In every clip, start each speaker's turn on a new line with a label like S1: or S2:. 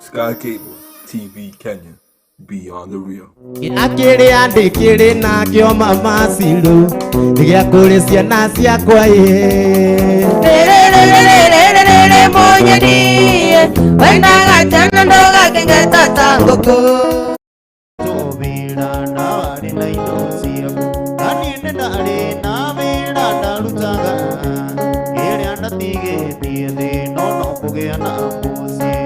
S1: Sky Cable TV Kenya, beyond the real.
S2: Kĩrĩa ndĩkĩrĩ nakĩo mama Ciru nĩ gĩa kũrĩ ciana ciakwa ĩ.
S3: Rĩrĩrĩrĩrĩrĩrĩ mũnyeni wendaga tena ndũgakĩngeta ta ngũkũ.
S4: Wĩra na warĩ na indo ciaku na niĩ nĩ ndarĩ na wĩra ndarutaga ĩrĩa ndatigĩtie thĩ no no kũgĩa na mũciĩ.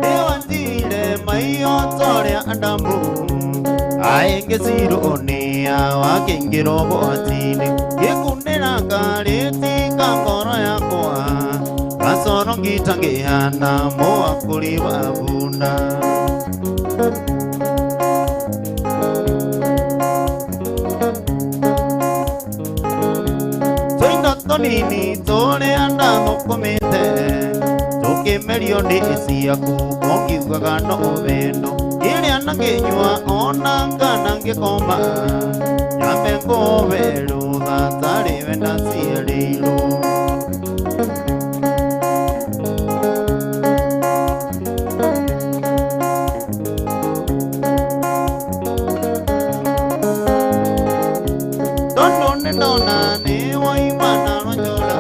S4: Nĩwanjire maiyo ta ũrĩa Adamu aingĩcirwo nĩ wakĩingĩra ũgwati-inĩ ngĩkunĩra karĩti ka ngoro yakwa gacoro ngita ngĩhana mũakũri wa bunda. Tũindo tũnini tũrĩa ndathũkũmĩte tũkĩmerio nĩ ciaku ongiugaga no wendo ngĩrĩa na ngĩnyua ona kana ngĩkoma nyambe ngũwe rũtha tarĩ we ndaciarĩirwo. Tondũ nĩ ndona nĩ waima na rwanjora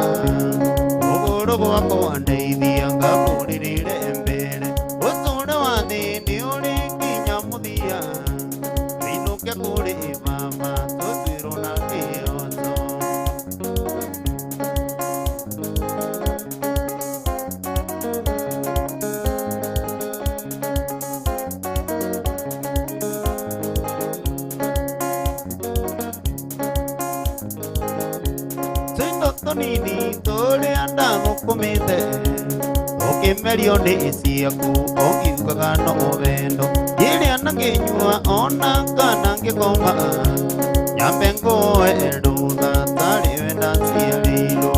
S4: rũgũrũ gwakwa ndeithia ngakũrĩrĩre mbere ũtũũro wa thĩ nĩ ũrĩ nginya mũthia wĩinũke kũrĩ mama tũtuĩrwo na kĩhoto. Tũindo tũnini tũrĩa ndathũkũmĩte ũkĩmerio nĩ ciaku ongiugaga no wendo ngĩrĩa na ngĩnyua ona kana ngĩkoma nyambe ngũe rũtha tarĩ we ndaciarĩirwo.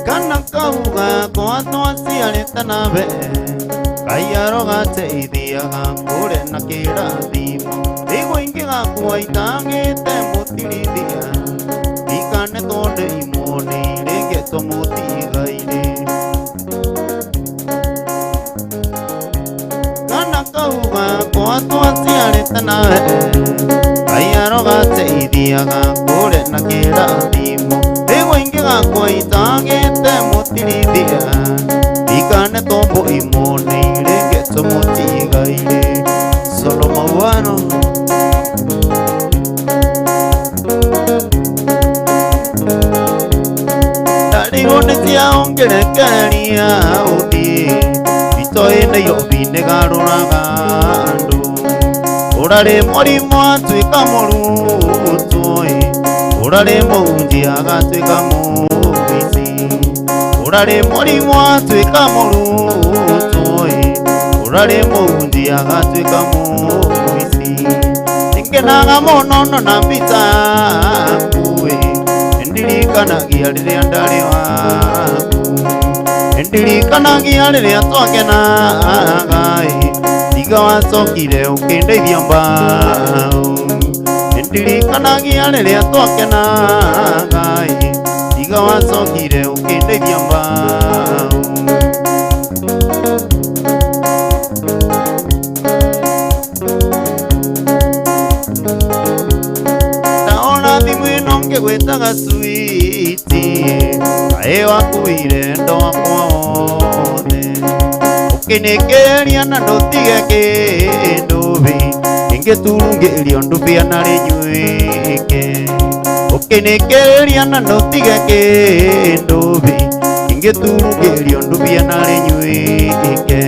S4: Kana kauga kwa twaciarĩte nawe Ngai arogateithiaga kũrĩ na kĩrathimo rĩu ingĩgakua itagĩte mũtirithia ndikanetwo ndĩimwo nĩ rĩngetwo mũtigairĩ. Kana kauga kwa twaciarĩte nawe Ngai arogateithiaga kũrĩ na kĩrathimo rĩu ingĩgakua itagĩte mũtirithia ndikanetwo mũimwo nĩ rĩngetwo mũtigairĩ. Solo Mauano. Ndarĩirwo nĩ ciao ngĩrekereria ũthiĩ itoĩ Nairobi nĩgarũraga andũ ũrarĩ mũrimũ atuĩka mũrutwo ĩ ũrarĩ mũhunjia agatuĩka mũici ũrarĩ mũrimũ atuĩka mũrutwo ĩ ũrarĩ mũhunjia agatuĩka mũici nĩngenaga mũno ndona mbica yaku ĩ nĩndirikanagia rĩrĩa ndarĩ waku nĩndirikanagia rĩrĩa twakenaga ĩ tiga wacokire ũkĩndeithia mbaũ nĩndirikanagia rĩrĩa twakenaga ĩ tiga wacokire ũkĩndeithia mbaũ. Ndaona thimũ ĩno ngĩgwĩtaga switi kaĩ wakuire ndo wakwa wothe ũkĩnĩkĩrĩria na ndũtige kĩndũ bĩ ingĩturungĩrio ndũbĩa na rĩnywĩke ũkĩnĩkĩrĩria na ndũtige kĩndũ bĩ ingĩturungĩrio ndũbĩa na rĩnywĩke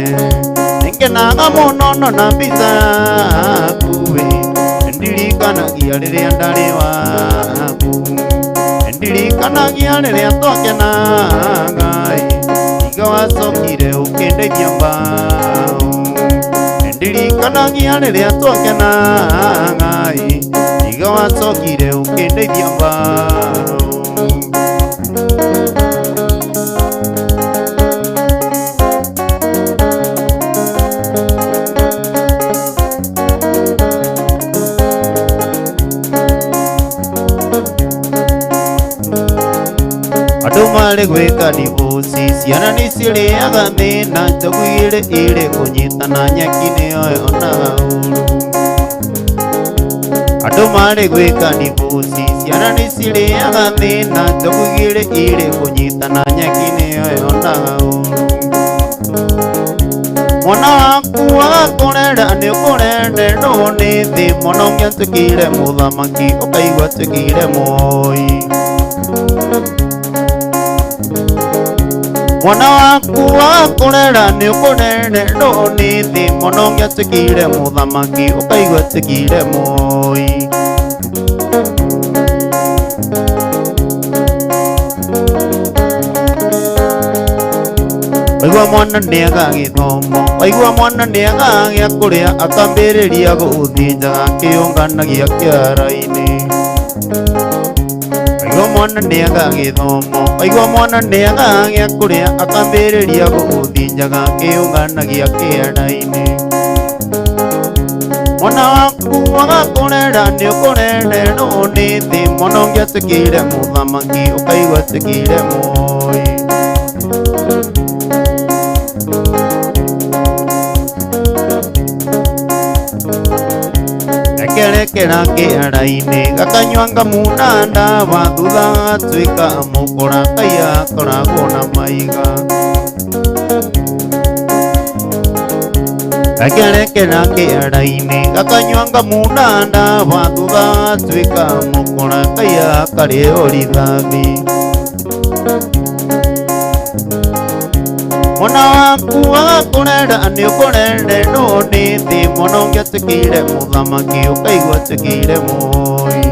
S4: nĩngenaga mũno ndona mbica yaku ĩ ndirikanagia rĩrĩa ndarĩ waku ndirikanagia rĩrĩa twakenaga ĩ tiga wacokire ũkĩndeithia mbaũ. Ririkanagia rĩrĩa twakenaga tiga wacokire ũkĩndeithia mbaũ. Andũ marĩ gwĩka divorce, ciana nĩcirĩaga thĩna, njogu igĩrĩ irĩ kũnyitana nyeki nĩyo yonaga ũru. Andũ marĩ gwĩka divorce, ciana nĩcirĩaga thĩna, njogu igĩrĩ irĩ kũnyitana nyeki nĩyo yonaga ũru. Mwana waku agakũrera nĩũkũrererwo nĩ thĩ, mwana ũngĩ atuĩkire mũthamaki ũkaigua atuĩkire moi. Mwana waku agakũrera nĩũkũrererwo nĩ thĩ, mwana ũngĩ atuĩkire mũthamaki ũkaigua atuĩkire moi. Waigua mwana nĩaga gĩthomo, waigua mwana nĩaga gĩa kũrĩa, akambĩrĩria gũthiĩ njaga akĩũnganagia kĩara-inĩ. Waigua mwana nĩaga gĩthomo, waigua mwana nĩaga gĩa kũrĩa, akambĩrĩria gũthiĩ njaga akĩũnganagia kĩara-inĩ. Mwana waku agakũrera nĩũkũrererwo nĩ thĩ, mwana ũngĩ atuĩkire mũthamaki ũkaigua atuĩkire moi. Rekerekera kĩara-inĩ gakanyua ngamu na ndawa, thutha gatuĩka mũkora kaiya akoragwo na maiga. Rekerekera kĩara-inĩ gakanyua ngamu na ndawa, thutha gatuĩka mũkora kaiya karĩo rithathi. Mwana waku agakũrera nĩũkũrererwo nĩ thĩ, mwana ũngĩ atuĩkire mũthamaki ũkaigua atuĩkire moi.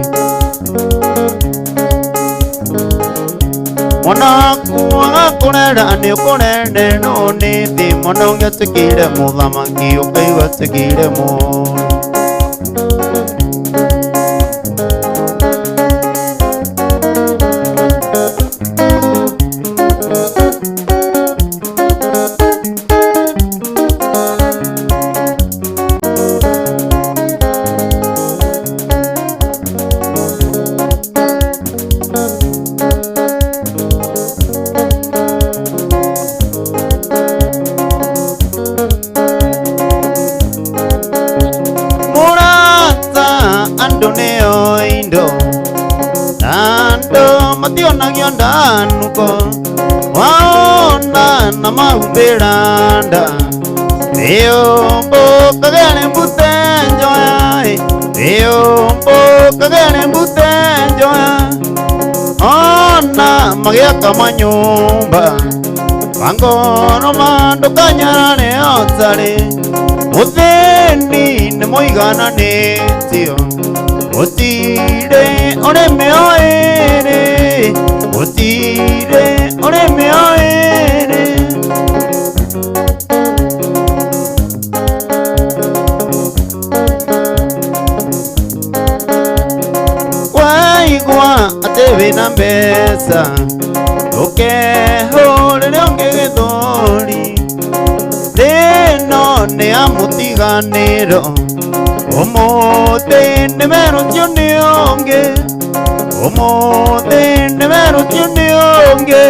S4: Mwana waku agakũrera nĩũkũrererwo nĩ thĩ, mwana ũngĩ atuĩkire mũthamaki ũkaigua atuĩkire moi. Andũ nĩo indo, andũ mationagio ndanuko, waona na mahumbĩra nda, ĩũmbũkage nĩ mbute njoya, ĩũmbũkage nĩ mbute njoya, ona magĩaka manyũmba, mangoro mandũkanyarare otarĩ, mũthĩni nĩ mũigananĩtio, gũtirĩ ũrĩmĩ o ĩrĩ, gũtirĩ ũrĩmĩ o ĩrĩ. Waigua atĩ wĩna mbeca, ndũkehũrĩre ũngĩ gĩthũri, thĩ ĩno nĩ ya mũtiganĩro, ũmũthĩ nĩmerũtio nĩ ũngĩ, ũmũthĩ nĩmerũtio nĩ ũngĩ.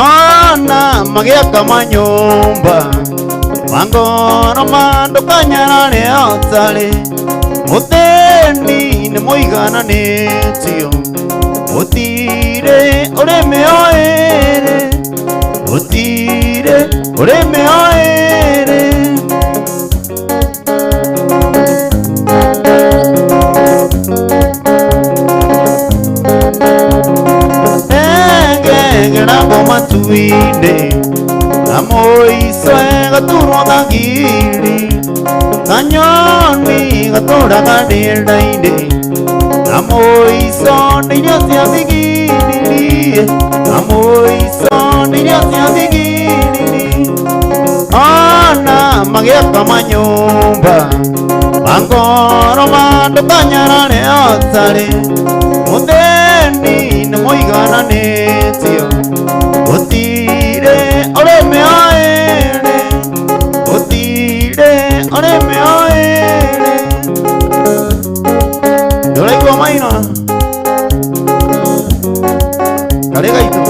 S4: Ona magĩaka manyũmba, mangoro mandũkanyarare otarĩ, mũthĩni nĩ mũigananĩtio, gũtirĩ ũrĩmĩ o ĩrĩ, gũtirĩ ũrĩmĩ o ĩrĩ. Egegeragwo matu-inĩ, na mũico ĩgaturwo thagiri, kanyoni gatũraga rĩera-inĩ, na mũico nĩ irio cia thigiriri, na mũico nĩ irio cia thigiriri. Ona Magĩaka manyũmba mangoro mandũkanyarare otarĩ mũthĩni nĩ mũigananĩtio gũtirĩ ũrĩmi oĩrĩ gũtirĩ ũrĩmi oĩrĩ ndũraigua maina karĩ gaitũ.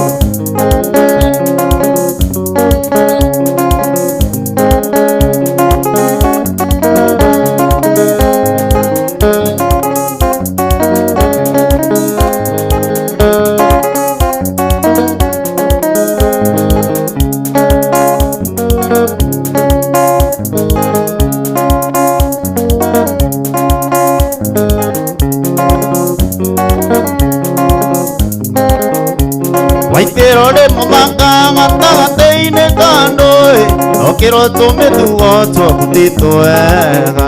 S4: Waitĩrwo nĩ mũthanga gatagatĩ-inĩ ka ndũĩ okĩrwo tũmĩtugo twaku ti twega.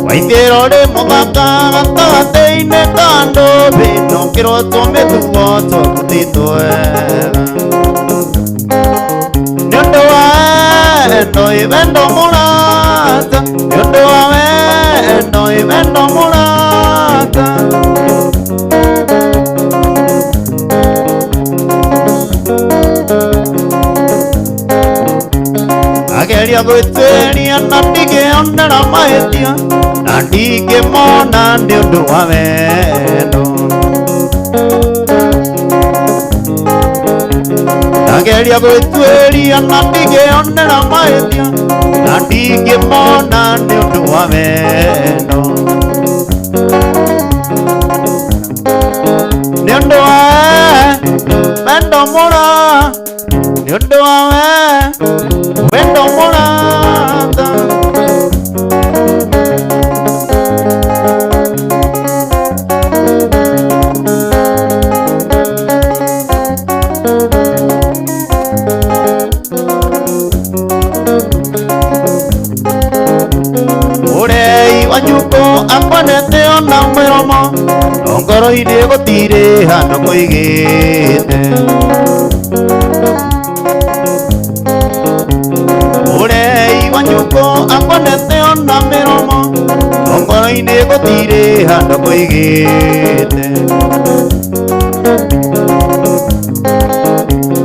S4: Waitĩrwo nĩ mũthanga gatagatĩ-inĩ ka ndũĩ okĩrwo tũmĩtugo twaku ti twega. Nĩ ũndũ wa wendo ĩ wendo mũrata, nĩ ũndũ wa wendo ĩ wendo mũrata. Ageria gwĩtĩria na ndingĩonera mahĩtia na ndingĩmona nĩ ũndũ wa wendo. Ageria gwĩtuĩria na ndingĩonera mahĩtia na ndingĩmona nĩ ũndũ wa wendo. Nĩ ũndũ wa wendo mũra, nĩ ũndũ wa wendo mũrata. Ũrei wa nyũkũ akwendete ona mĩromo no ngoro-inĩ gũtirĩ handũ kũigĩte. Ũrei wa nyũkũ akwendete ona mĩromo no ngoro-inĩ gũtirĩ handũ kũigĩte.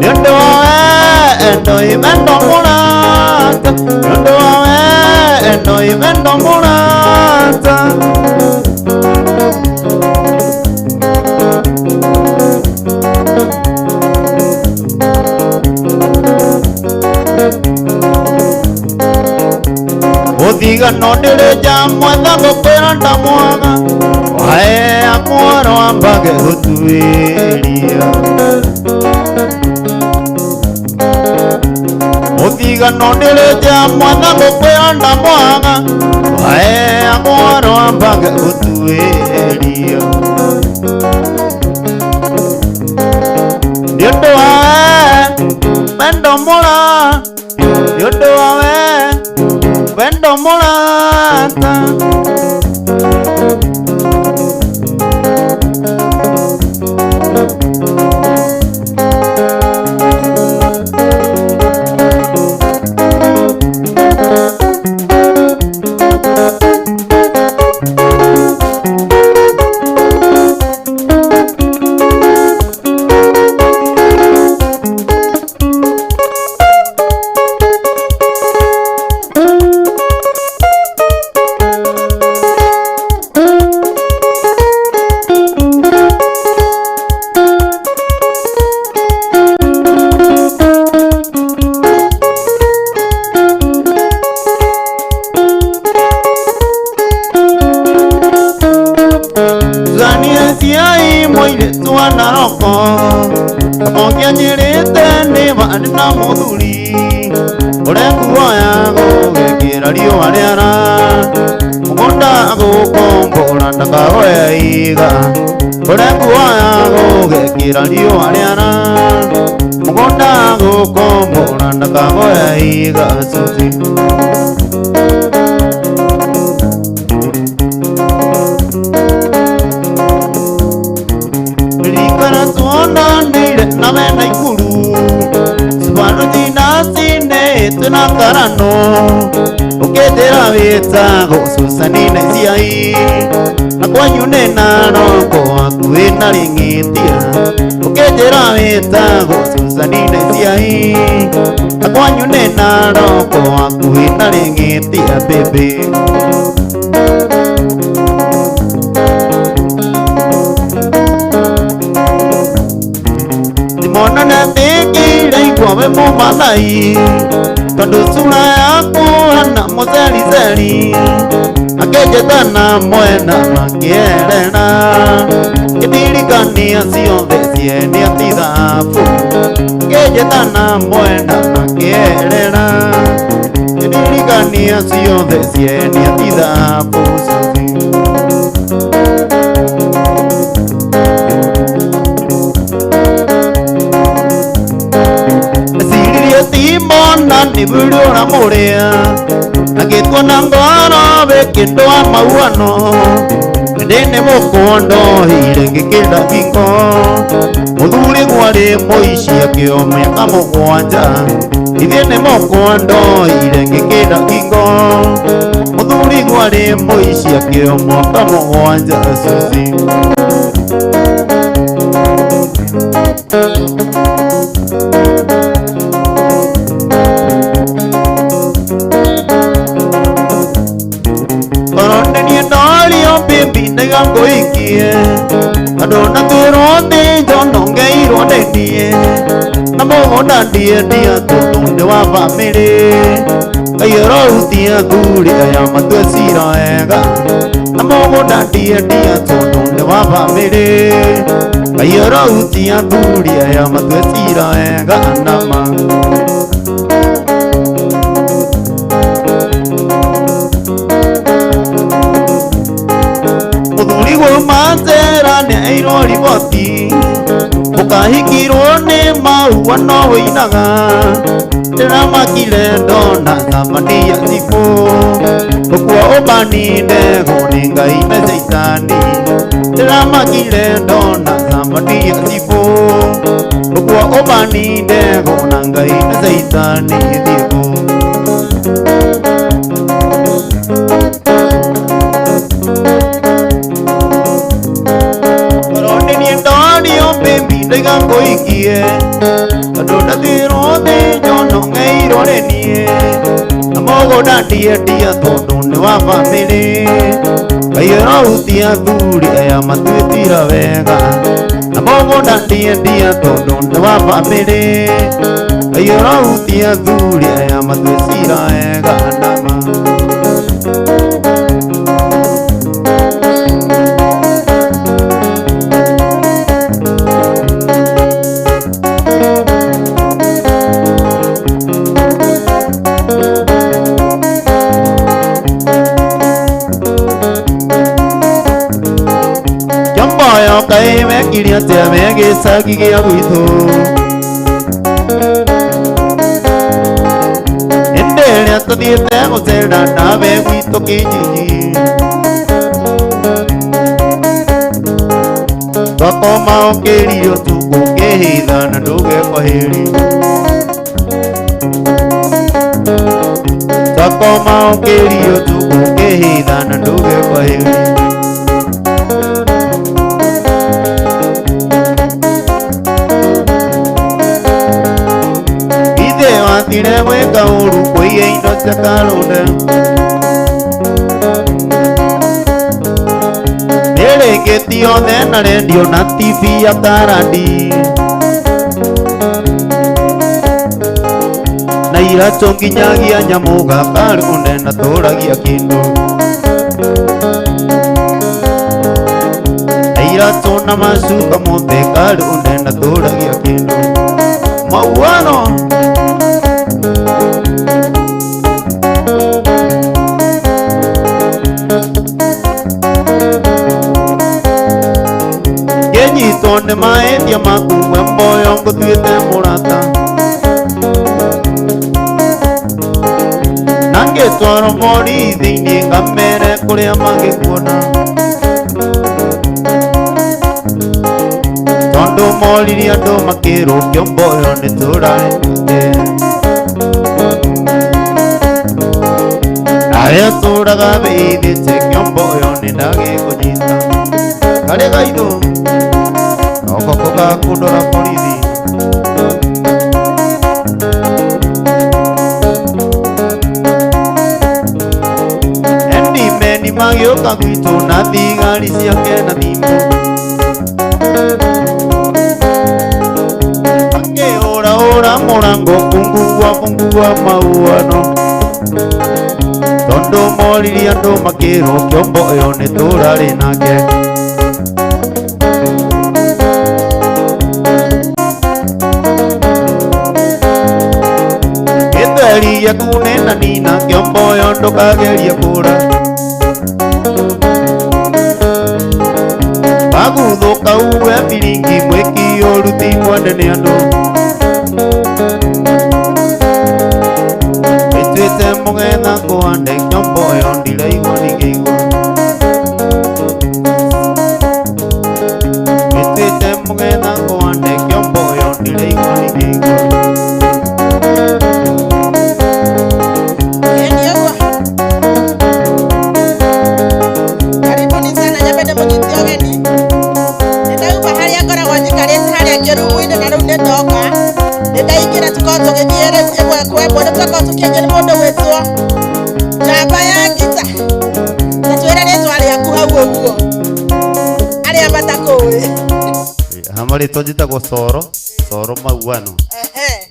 S4: Nĩ ũndũ wa wendo ĩ wendo mũrata, nĩ ũndũ wa wendo ĩ wendo mũrata. Mũthigano ndĩrĩ njamwetha gũkwĩra ndamwaga waea mwaro ambage gũtuĩria. Mũthigano ndĩrĩ njamwetha gũkwĩra ndamwaga waea mwaro ambage gũtuĩria. Nĩ ũndũ wa wendo mũra, nĩ ũndũ wa wendo mũrata. Zania moiretu wa Naroko ũngĩanjĩrĩte nĩ barĩ na mũthuri ũrĩa nguoya gũgĩkĩra riũa rĩara mũgũnda gũkombora ndakahoe iga ũrĩa nguoya gũgĩkĩra riũa rĩara mũgũnda gũkombora ndakahoe iga Suzy. Ririkana tuonanĩire na wena Ikuru Twina karano Uketera wĩtagwo Susani na Isiai Na kwanyu nĩ Naroko hakuhĩ na Ring'itia Ũkĩnjĩra wĩtagwo Susani na Isiai Na kwanyu nĩ Naroko hakuhĩ na Ring'itia baby. Ndimona nĩthĩkĩire igua wĩ Mũmathai Tondũ sura yaku hana mũcerizeri Akĩnjĩta na mwena makĩerera Ngĩndirikania ciothe ciene ati thabu Akĩnjĩta na mwena makĩerera Ngĩndirikania ciothe ciene ati thabu. Timona nĩ bũrũri ũramũrĩa Agĩtua na ngoro wĩkĩndũ wa mauano Ndĩ nĩ mũkondo hire ngĩkĩnda ngingo Mũthuri gwarĩ mũici akĩo mĩaka mũgwanja Ithuĩ nĩ mũkondo hire ngĩkĩnda ngingo Mũthuri gwarĩ mũici akĩo mwaka mũgwanja Susi. Nĩngũikie andũ na twĩrwo thĩnjo nongeirwo ndendie na mũgũnda ndiendia tondũ nĩ wa bamĩrĩ Ngai ũrohutia thuri aya matue cira wega na mũgũnda ndiendia tondũ nĩ wa bamĩrĩ Ngai ũrohutia thuri aya matue cira wega nama. Matera nĩ airwo riboti ũkahikirwo nĩ maua no wĩinaga ndĩramakire ndona thamani ya cibũ ũkua ũbani ndegwo nĩ Ngai na Caitani ndĩramakire ndona thamani ya cibũ ũkua ũbani ndegwo na Ngai na Caitani thiĩkũ. Nĩngũikie tondũ ndathirwo thĩnjo nongeirwo nĩ niĩ na mũgũnda ndiendia tondũ nĩ wa bamĩrĩ Ngai ũrohutia thuri aya matuĩtira wega na mũgũnda ndiendia tondũ nĩ wa bamĩrĩ Ngai ũrohutia thuri aya matuĩtira wega nama. Kaĩ mekire atĩa me gĩcagi gĩa gwitũ hĩndĩ ĩrĩa tũthiĩte gũcera nawe gwitũ kijiji twakoma ũkĩrire ũtukũ ũkĩhitha na nduge kwaheri twakoma ũkĩrire ũtukũ ũkĩhitha na nduge kwaheri. Wathire gwĩka ũru kũiya indo cia Karũnde nĩrĩkĩtie othe na rendio na TV ya Karandi na iratũ nginyagia nyamũ ga Karũnde na tũragia kĩndũ na iratũ na macuka mothe Karũnde na tũragia kĩndũ mauano. Ngĩnyitwo nĩ mahĩtia maku we moyo ngũtuĩte mũrata na ngĩtwarwo borithi-inĩ ngamere kũrĩa mangĩkuona tondũ moririe andũ makĩrwo kĩomboyo nĩ tũrarĩ nake. Arĩa tũraga beithĩte kĩomboyo nĩ ndagĩkũnyita karĩ gaitho noko gakundora borithi. Endimeni magĩũka gwitũ na thigari ciake na thimũ makĩũraũra mũrango fungua fungua mauano tondũ moririe andũ makĩrwo kĩombo ĩyo nĩ tũrarĩ nake. Gĩthweri gĩaku nĩ nani na kĩombo ĩyo ndũkagerie kũra waguthũka uwe biringi mwĩki ũru ti mwende nĩ andũ. Wĩtuĩte mũgetha kũhande kĩombo ĩyo ndiraigua ndingĩigua. Wĩtuĩte mũgetha kũhande kĩombo ĩyo ndiraigua ndingĩigua.
S5: Ĩni ũguo. Karibuni sana nyambe mũnyite ũgeni. Nĩndauma harĩa ngoragwo njikarĩte harĩa kĩrumu-inĩ na rĩu nĩndoka. Nĩndaingĩra tũkorwo tũgĩthiĩ rĩu ĩmwe kwa ĩmwe nĩtwakorwo tũkĩendio nĩ mũndũ gwĩtwo Njamba ya Ngita. Ta twĩre rĩtwa rĩaku hau ũguo. Arĩa matakũĩ.
S4: Ha marĩtwa njĩtagwo Soro Soro Mauano.
S5: Ehe.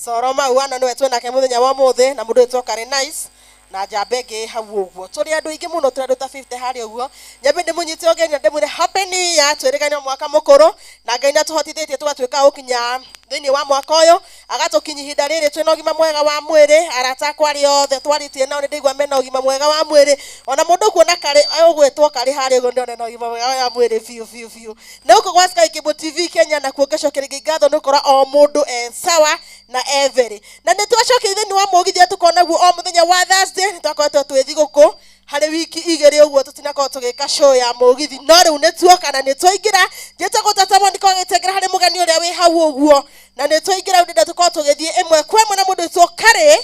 S5: Soro Mauano nĩwe twĩnake mũthenya wa ũmũthĩ na mũndũ wĩtwo Kari Nice na njamba ĩngĩ hau ũguo. Tũrĩ andũ aingĩ mũno, tũrĩ andũ ta 50 harĩa ũguo. Nyambe ndĩmũnyite ũgeni na ndĩmwĩre happy new year, twĩrĩgane mwaka mũkũrũ na Ngai nĩatũhotithĩtie tũgatuĩka gũkinya thĩinĩ wa mwaka ũyũ, agatũkinyia ihinda rĩrĩ twĩna ũgima mwega wa mwĩrĩ. Arata akwa arĩa othe twarĩtie nao nĩndaigua mena ũgima mwega wa mwĩrĩ, ona mũndũ kuona karĩ ũgwĩtwo karĩ harĩa ũguo ndĩrona ena ũgima mwega wa mwĩrĩ biũ biũ biũ. Na gũkũ gwa Sky Cable TV Kenya nakuo ngacokeria ngatho nĩ gũkorwo o mũndũ e sawa na every. Na nĩ twacokeire thĩinĩ wa mũgithi tũkona guo o mũthenya wa Thursday nĩ twakoretwo twĩ thigũkũ harĩ wiki igĩrĩ ũguo tũtinakorwo tũgĩka show ya mũgithi, no rĩu nĩ tuoka na nĩ twaingĩra. Njĩtagwo Tata Monica ũgĩtengera harĩ mũgeni ũrĩa wĩ hau ũguo, na nĩ twaingĩra rĩu ndĩrenda tũkorwo tũgĩthiĩ ĩmwe kwa ĩmwe na mũndũ wĩtwo Karĩ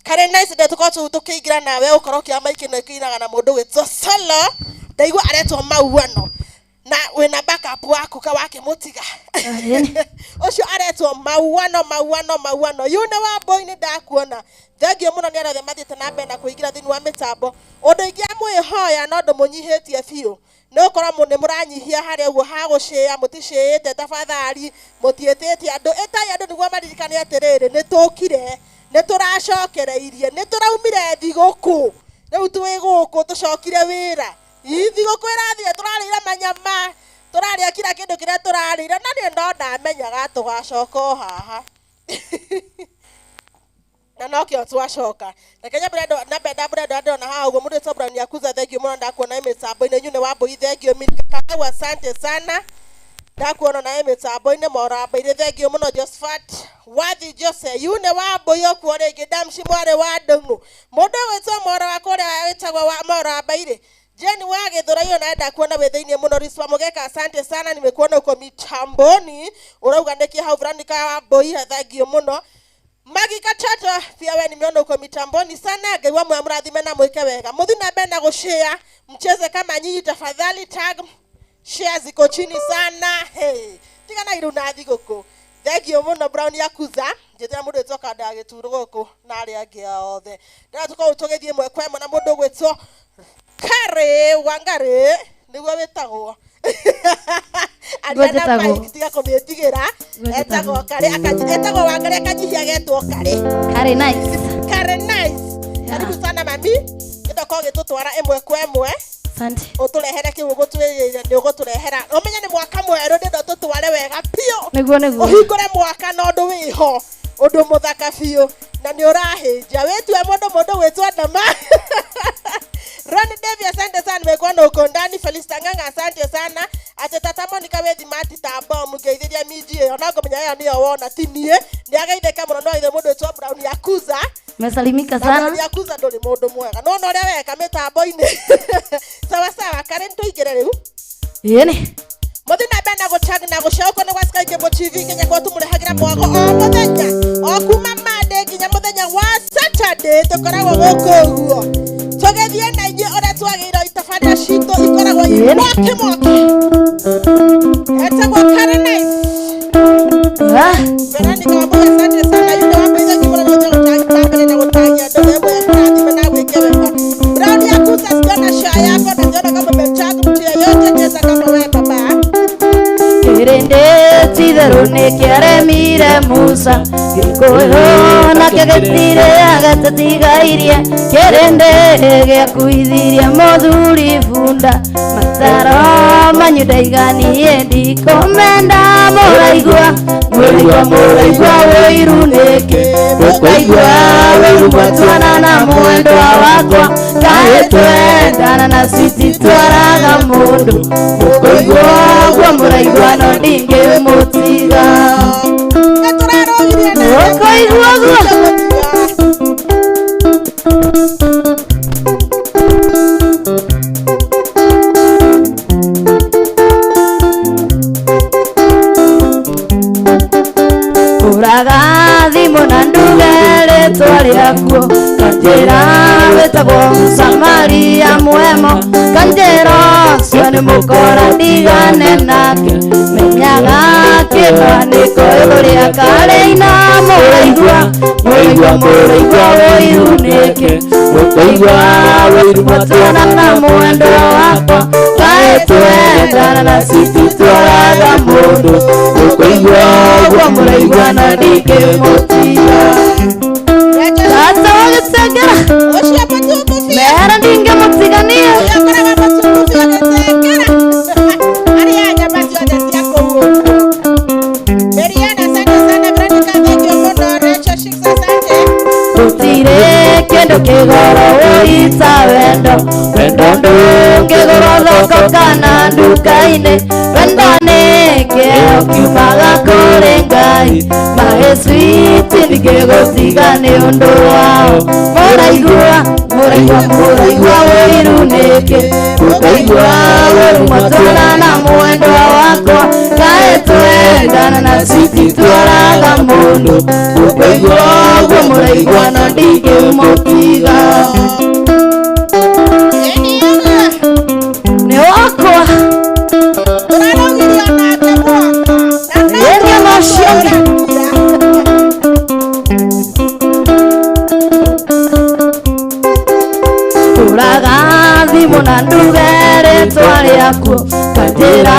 S5: Karĩ Nice. Ndĩrenda tũkorwo tũkĩingĩra nawe ũkorwo ũkĩoya mic ĩno ĩkĩinaga na mũndũ wĩtwo Solo, ndaigua aretwo Mauano na wĩna backup waku ka wakĩmũtiga ũcio aretwo Mauano Mauano Mauano yu nĩ wa boy nĩ ndakuona. Thengio mũno nĩ arĩa othe mathiĩte na mbere na kũingĩra thĩinĩ wa mĩtambo. Ũndũ ingĩ mwĩhoya no ndũmũnyihĩtie biũ nĩ gũkorwo nĩ mũranyihia harĩa ũguo ha gũcĩa, mũticĩĩte tafadhali, mũtiĩtĩtie andũ, ĩtai andũ nĩguo maririkane atĩrĩrĩ nĩ tũkire, nĩ tũracokereirie, nĩ tũraumire thigũkũ, rĩu twĩ gũkũ tũcokire wĩra. Ii thigũkũ ĩrathire tũrarĩire manyama, tũrarĩa kila kĩndũ kĩrĩa tũrarĩire, na niĩ no ndamenyaga tũgacoka o haha. Na nokĩo twacoka. Reke nyambe ndambe ndambũre andũ arĩa ndĩrona haha ũguo. Mũndũ wĩtwo Brown Yakuza, thengio mũno, ndakuona mĩtambo-inĩ. Inyuĩ nĩ Wambũi, thengio. Kamau, asante sana, ndakuona nawe mĩtambo-inĩ. Morambo-inĩ, thengio mũno. Josephat Wathi Jose yu nĩ Wambũi ũkuo rĩngĩ. Ndamci mwarĩ wa Ndung'u, mũndũ ũgwĩtwo Mora wa kũrĩa wĩtagwo wa Morambairĩ, Jane wa Gĩthũrai, hiyo naenda kuona wĩ thĩinĩ mũno. Riswa Mũgeka, asante sana, nimekuona uko mitamboni, ũrauga nĩkĩ hau. Veronica Wambũi, thengio mũno. Magi Kachato, pia we nimeona uko mitamboni sana. Ngai wa mũrathime na mwĩke wega. Mũthiĩ na mbere na gũshare, mcheze kama nyinyi tafadhali, tag share ziko chini sana. Hey, tigana iru na thigũkũ. Thengio mũno Brown Yakuza, njĩtĩra mũndũ wĩtwo Kanda Gĩturo gũkũ na arĩa angĩ othe. Ndĩrenda tũkorwo tũgĩthiĩ ĩmwe kwa ĩmwe na mũndũ ũgwĩtwo Karĩ Wangari, nĩguo wĩtagwo. Aria na
S3: Njĩtagwo.
S5: mic, tiga kũmĩtigĩra.
S3: Guo
S5: Etagwo
S3: njĩtagwo.
S5: Karĩ, etagwo Wangari akanyihia agetwo Karĩ.
S3: Karĩ Nice.
S5: Karĩ Nice. Karibu sana mami, gĩthoka ũgĩtũtwara ĩmwe kwa ĩmwe.
S3: Asante.
S5: Ũtũrehere kĩu ũgũtwĩrĩire nĩ ũgũtũrehera. Ũmenye nĩ mwaka mwerũ, ndĩrenda ũtũtware wega biũ.
S3: Nĩguo nĩguo.
S5: Ũhingũre mwaka na ũndũ wĩho, ũndũ mũthaka biũ na nĩ ũrahĩnja. Wĩtue mũndũ mũndũ gwĩtwo Ndama. Ronny Devi, asante sana, nimekuona uko ndani. Felista Ng'ang'a, asante sana. Ate Tata Monica wĩ thimati ta bomu ngeithĩria minji ĩyo na ngũmenya ĩyo nĩyo wona ti niĩ. Nĩ ageithĩka mũno no ithe mũndũ wĩtwo Brown Yakuza.
S3: Mesalimika
S5: Na Brown
S3: sana.
S5: Yakuza ndũrĩ mũndũ mwega. No ona ũrĩa weka mĩtambo-inĩ. Sawa sawa, Karen tũingĩre rĩu.
S3: Ĩni.
S5: Mũthiĩ na mbere na gũtag na gũshare ũko nĩ gwa Sky Cable TV Kenya kwa tũmũrehagĩra mwago o mũthenya o kuma Monday nginya mũthenya wa Saturday tũkoragwo gũkũ ũguo. Tũgĩthiĩ na inyuĩ ũrĩa twagĩrĩirwo itabarĩra citũ ikoragwo i mwaki mwaki. Etagwo Karen Nice. Veronica Wambui, asante sana. Yule wambe kimura na gũtagi na gũtagia andũ wemwe kũrathime na gwĩke wema. Brown Yakuza sijaona share yako na sijaona kama umemtag mtu yeyote, cheza kama wewe baba.
S3: Kĩrĩndĩ ti-itherũ nĩkĩaremire Musa Gĩkũyũ nakĩo gĩtirĩaga tũtigairie Kĩrĩndĩ gĩakuithirie mũthuri bunda Mataro manyu ndaiganiĩ ndikũmenda mũraigua Mũraigua mũraigua ũiru nĩkĩ Mũkaigua ũiru mwatwana na mwendwa wakwa Kaĩ twendana na cititwaraga mũndũ Mũkaigua ũguo mũraigua no ndingĩmũtiga
S5: Nĩtũrarũgirie na
S3: Ũkaigua ũguo Uraga thimũ na nduge rĩtwa rĩakuo Kanjĩra wĩtagwo Mũsamaria mwemo Kanjĩra ũcio nĩ mũkora ndigane nake Menyaga kĩmanĩko ũrĩa karĩina mũraigua Mũraigua mũraigua ũiru nĩkĩ Mũkaigua ũiru mwatwana na mwendwa wakwa Kaĩ twendana na cititwaraga mũndũ Mũkaigua ũguo mũraigua na ndingĩmũtiga Tata wa gĩcengera
S5: Ũcio mũtungu biũ.
S3: mera ndingĩmũtigania
S5: Ũcio akoragwo mũtungu biũ gĩcengera. Arĩa nyama ciothe cia kũu ũguo. Meriana, asante sana. Veronica, thank you mũno. Rachel Shicks, asante.
S3: Gũtirĩ kĩndũ kĩgoro ũita wendo Wendo ndũngĩgũrwo thoko kana nduka-inĩ Wendo nĩ kĩheo kiumaga kũrĩ Ngai Maĩ switi ndingĩgũtiga nĩ ũndũ wao Mũraigua mũraigua mũraigua ũiru nĩkĩ Mũkaigua ũiru mwatwana na mwendwa wakwa Kaĩ twendana na cititwaraga mũndũ Mũkaigua ũguo mũraigua no ndingĩmũtiga
S5: Ĩni ũguo.
S3: Nĩ wakwa
S5: Tũrarũgirio nake mwaka. Na no
S3: Ĩni ona ũcio ũngĩ.
S5: tũrũragia.
S3: Uraga thimũ na nduge rĩtwa rĩakuo Kanjĩra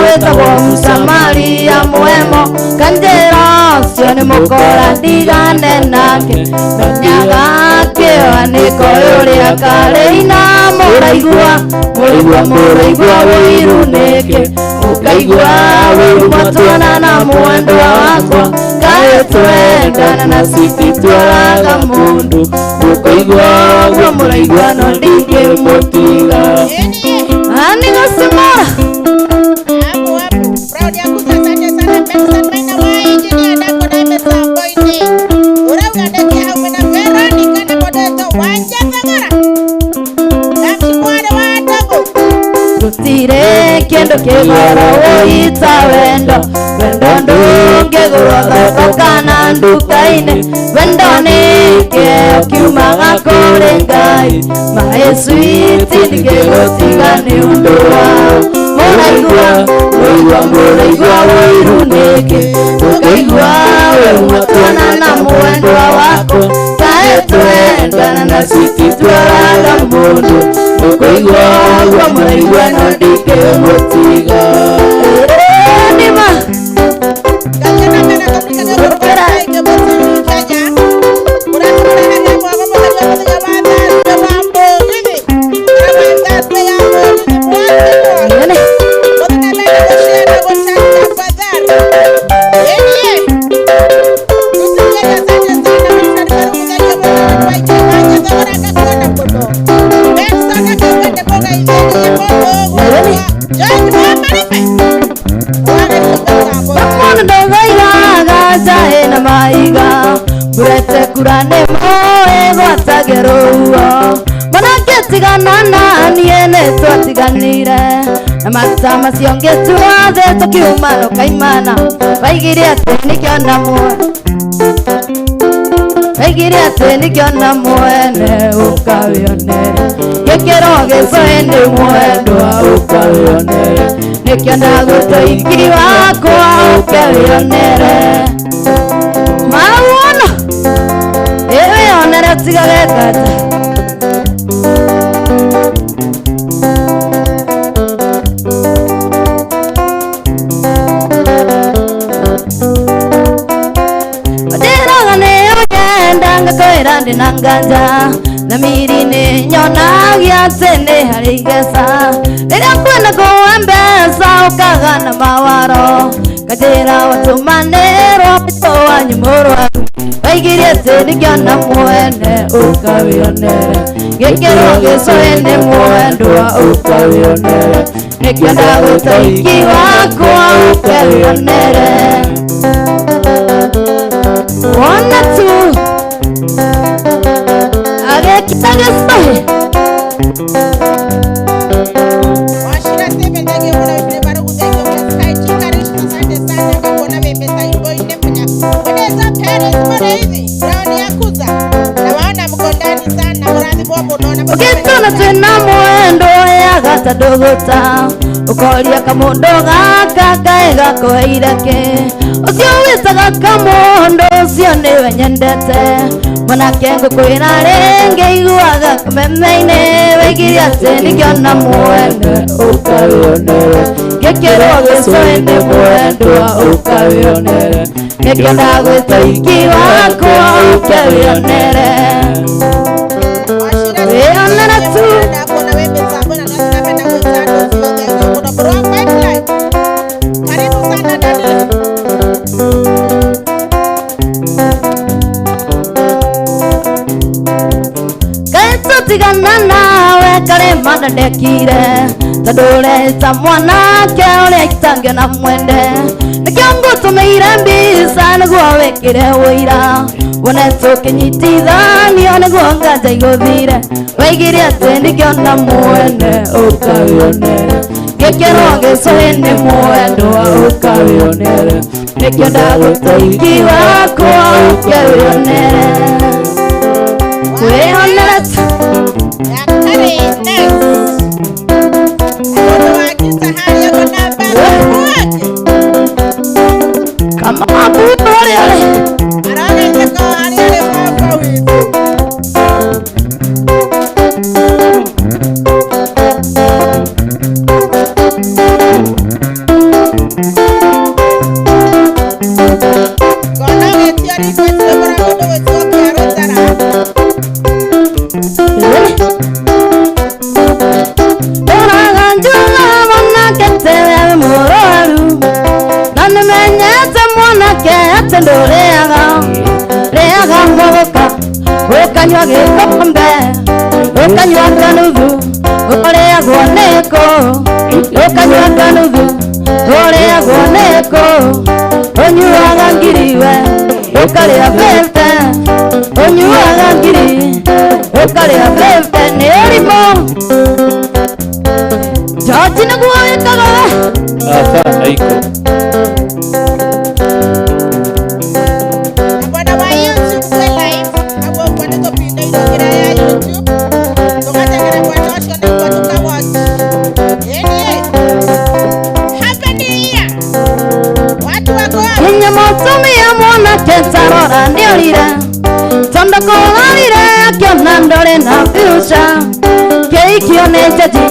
S3: wĩtagwo Mũsamaria mwemo Kanjĩra ũcio nĩ mũkora ndigane nake Menyaga kĩoanĩko ũrĩa karĩina mũraigua Mũraigua mũraigua ũiru nĩkĩ Mũkaigua ũiru mwatwana na mwendwa wakwa Kaĩ twendana na cititwaraga mũndũ Mũkaigua ũguo mũraigua no ndingĩmũtiga
S5: Ĩni.
S3: Ani gũcimora
S5: Hapo hapo. Proud Yakuza, asante sana. Benson Maina wa engineer ndako na mĩtambo-inĩ. Ũrauga nĩkĩ hau mena Veronica na mũndũ Wanja Thogora. Na mwarĩ wa Ndũng'ũ.
S3: Gũtirĩ kĩndũ kĩgoro ũita wendo Wendo ndũngĩgũrwo thoko kana nduka-inĩ Wendo nĩ kĩheo kiumaga kũrĩ Ngai Maĩ switi ndingĩgũtiga nĩ ũndũ wao Mũraigua mũraigua mũraigua ũiru nĩkĩ Mũkaigua ũiru mwatwana na mwendwa wakwa Kaĩ twendana na cititwaraga mũndũ Mũkaigua ũguo mũraigua no ndingĩmũtiga Nĩma
S5: Gakena mena kamũrika gũkũ Cable TV Kenya. Ũratũrora harĩa mwako mũthenya mũthenya wa Thursday wa mũgithi. Ũrauga Thursday ya mũgithi mwaki mwaki.
S3: Nene
S5: Mũthenya mena gũshare gũtag tafadhali. Ĩni. Tusikie asante sana Wilfred Karugu, thank you mũno nĩ waingĩ Wanja Thogora ngakuona mũno. Benson akauga nĩ mũgeithĩrie mũno ũguo. George wa Marime. Warĩ mũtambo.
S3: Mũndũ ndũgaigaga njaĩ na maiga Mburete kura nĩ mũĩ gwatagĩrwo ruo Mwanake tigana na niĩ nĩ twatiganire Na mata macio ngĩtua thĩ tũkiuma tũkaimana Waigire atĩ nĩkĩo na muoyo Waigire atĩ nĩkĩona mwene ũkawĩonere gĩkĩro gĩcoĩ nĩ mwendwa ũkawĩonere nĩkĩo ndagũtũiki wakwa ũkawĩonere mawona ĩwĩonere ũtigage nganja. Ndĩroga nĩ ũnyenda ngakwĩra ndĩna nganja na mĩri nĩ nyonagia atĩ nĩ harĩ igeca rĩrĩa kwĩna kũwa mbeca ũkaga na mawaro kanjĩra watũmanĩrwo mĩtũ wanyu mũrwaru waigire atĩ nĩkĩona mwene ũkawĩonere gĩkĩrwo gĩcoĩ nĩ mwendwa ũkawĩonere nĩkĩo ndagũtũiki wakwa ũkawĩonere. Wona tu agekita gĩcoĩ.
S5: Washira Steven, thank you mũno Wilfred Barugu, thank you mũno Sky Chikarish, asante sana kwa kuona mimi saimbo ine munya. Unaweza Paris mbona hivi? Brown Yakuza. Na waona mko ndani sana, murathimwo mũno na
S3: Ũgĩtũna twĩna mwendo yaga ndũgũta ũkoria kamũndũ gaka kaĩ gakũheire kĩ ũcio wĩtaga kamũndũ ũcio nĩwe nyendete mwanake ngũkwĩra rĩngĩ iguaga kameme-inĩ waigire atĩ nĩkĩona mwene ũkawĩonere gĩkĩrwo gĩcoĩ nĩ mwendwa ũkawĩonere nĩkĩo ndagwĩta iki wakwa ũkawĩonere.
S5: Washira
S3: Wĩonere tu.
S5: Ndakuona wewe mtambo na nasi napenda kuitana sio thank you mũno bro pipeline. Karibu sana dadi.
S3: Kaĩ tũtigana nawe karĩ mana ndekire tondũ ũreta mwanake ũrĩa itangĩona mwende nĩkĩo ngũtũmĩire mbica nĩguo wĩkĩre ũira wone tũkĩnyitithanio nĩguo nganja igũthire waigire atĩ ndingĩona mwene ũkawĩonere gĩkĩrwo gĩcoĩ nĩ mwendwa ũkawĩonere nĩkĩo ndagũtũiki wakwa ũkawĩonere wĩonere tu.
S5: Daktari next. Mũndũ wa Gita harĩa ũguo namba wake.
S3: Kama mabuto ũrĩa ũrĩ.
S5: Arageithia ko harĩa arĩ baba witũ. Ngona ũgĩtio request nĩ mũndũ gwĩtwo Kĩarũtara.
S3: Ũraganjũra mwanake tewe mũrwaru na nĩmenyete mwanake atĩ ndũrĩaga rĩaga mũgũka ũkanyua gĩkombe ũkanyua kanuthu ũrĩagwo nĩkũ ũkanyua kanuthu ũrĩagwo nĩkũ ũnyuaga ngiri we ũkarĩa bebe ũnyuaga ngiri ũkarĩa bebe nĩ ũrimũ. George nĩguo wĩkaga we.
S6: Asa haiko.
S5: Na bwana wa YouTube kwĩ live hau ũguo nĩ tũpinda njĩra ya YouTube tũgateng'era mwena ũcio nĩguo tũkawatch. Ĩni Happy New Year. Watu wako wapi?
S3: Nginya mũtumia mwanake tarora nĩorire tondũ kũrorire akĩona ndũrĩ na future kĩikio nĩ njaji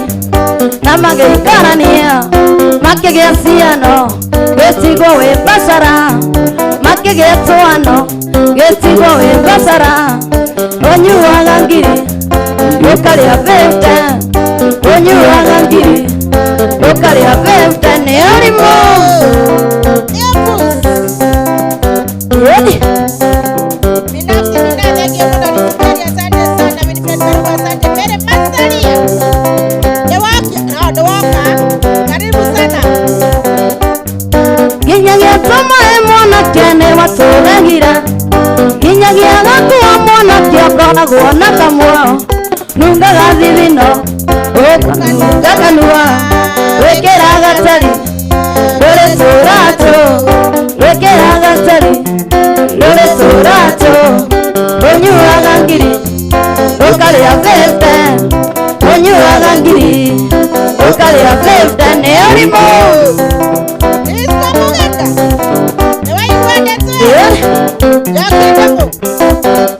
S3: na magĩikarania makĩgĩa ciano gĩtigwo wĩ bacara makĩgĩa tũano gĩtigwo wĩ bacara ũnyuaga ngiri ũkarĩa bĩte ũnyuaga ngiri ũkarĩa bĩte nĩ ũrimũ.
S5: Earphones.
S3: Ready?
S5: Binafsi nina thank you mũno Victoria, asante sana Winfred Barugu, asante Mary Masalia. Nĩ no, nĩ woka. Karibu sana.
S3: Nginyagia tũmaĩ mwanake nĩ watũregire nginyagia gakua mwanake ũkoragwo na kamwao nungaga thithino ũkanunga kanua wĩkĩraga tari ndũrĩ tũratũ wĩkĩraga tari ndũrĩ tũratũ. ngwende nĩ ũrimũ.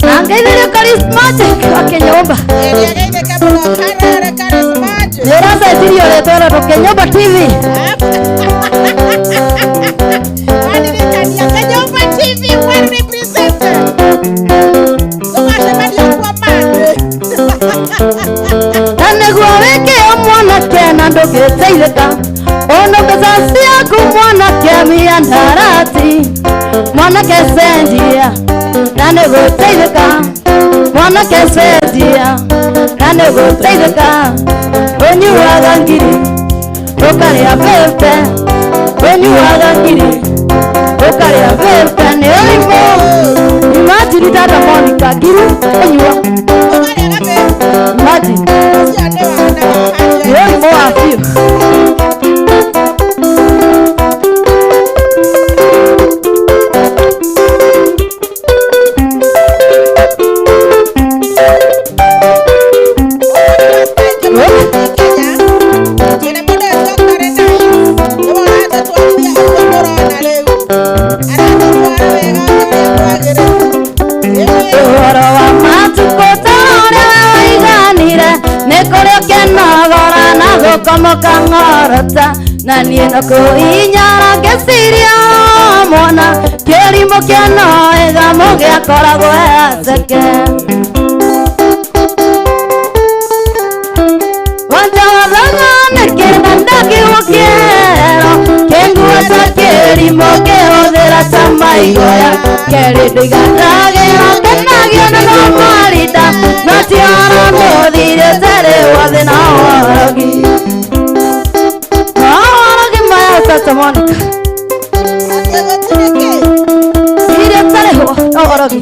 S3: Na ngeithĩrio charismatic wa Kĩnyũmba. Nĩ ũracenjirio rĩtwa rĩtwo Kĩnyũmba TV. Na nĩguo wĩke o mwanake na ndũngĩteithĩka ona mbeca ciaku mwanake miandarati mwanake cenjia na nĩgũteithĩka mwanake cenjia na nĩgũteithĩka ũnyuaga ngiri ũkarĩa bebe ũnyuaga ngiri ũkarĩa bebe nĩ ũrimũ. Imagine dada Monica ngiri ũnyua. Imagine nĩ ũrimũ wa biũ. Ũhoro wa matukũ ta ũrĩa waiganire nĩ kũrĩ ũkenogora na gũkomoka ng'orota na niĩ no kũhinyara ngĩciria mwana kĩrimũ kĩanoĩga mũgĩakoragwo aceke. Wanjagathaga nĩkĩ na ndakĩgũkĩero kĩnguo ta kĩrimũ kĩhũthĩra ta maigoya kerĩ ndĩgatagĩra kenagio nĩ marinda no ti oro ndũthire terĩ wa thĩna worogi. Worogi maya tata Monica iria tarĩhwo no worogi.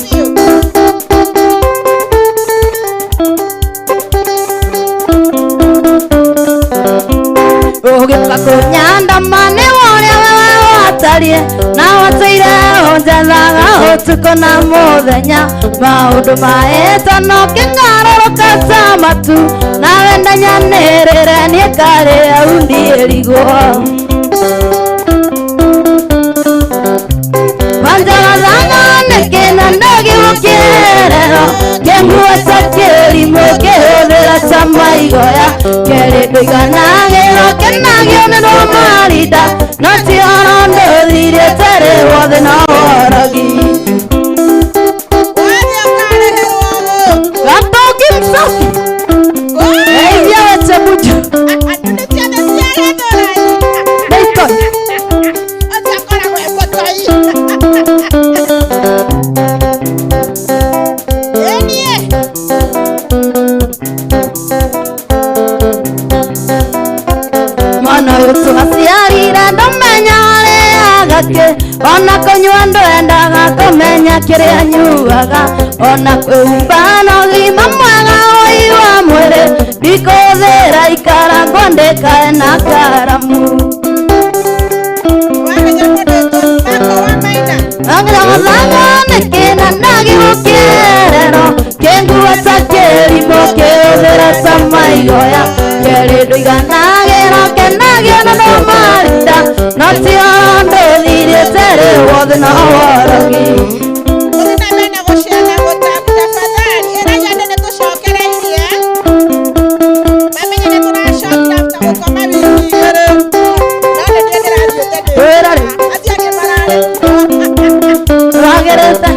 S3: Ũgĩũka kũnyandama nĩ ũrĩa wewe watarie na watũire ũnjethaga ũtukũ na mũthenya maũndũ maĩtano kĩng'arũrũka ta matu nawe ndanyanĩrĩre niĩ karĩ au ndiĩrigwo. Wanjagathaga nĩkĩ na ndũgĩgũkĩrero kĩnguo ta kĩrimũ kĩhũthĩra ta maigoya kerĩ ndũiganagĩrwo kenagio nĩ marinda no ti oro ndũthirie terĩ wothe no worogi. Gatoki msafi eithia wechebucho Dayton. Mwana ũyũ twaciarire ndũmenya arĩaga kĩ ona kũnyua ndwendaga kũmenya kĩrĩa anyuaga ona kwĩhumba na ũgima mwega ũi wa mwĩrĩ ndikũthĩra ikara ngwandĩkae na karamu. Angamathaga nĩkĩ na ndagĩgũkĩrero kĩnguo ta kĩrimũ kĩhũthĩra ta maigoya kerĩ ndũiganagĩra kenagio na no marinda no ti oro ndũthirie terĩ wothe no worogi. Wĩra rĩ wagĩrĩte.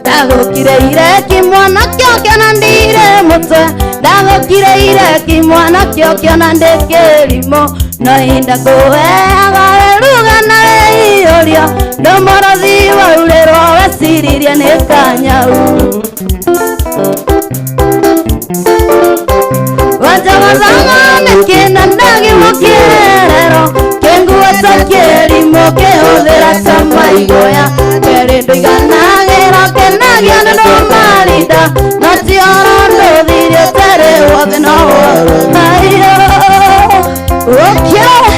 S3: Ndagũkire ireki mwana kĩokĩona ndire mũtwe ndagũkire ireki mwana kĩokĩona ndĩ kĩrimũ no ihinda ngũheaga rĩruga na rĩiyũria ndũmũrũthi waurĩrwo weciririe nĩ kanyau. Wanjagathaga nĩkĩ na ndagĩgũkĩrero kĩnguo ta kĩrimũ kĩhũthĩra ta maigoya kerĩ ndũiganagĩra kenagio nĩ marinda no ti oro ndũthirie terĩ wothe no worogi. Ũkĩre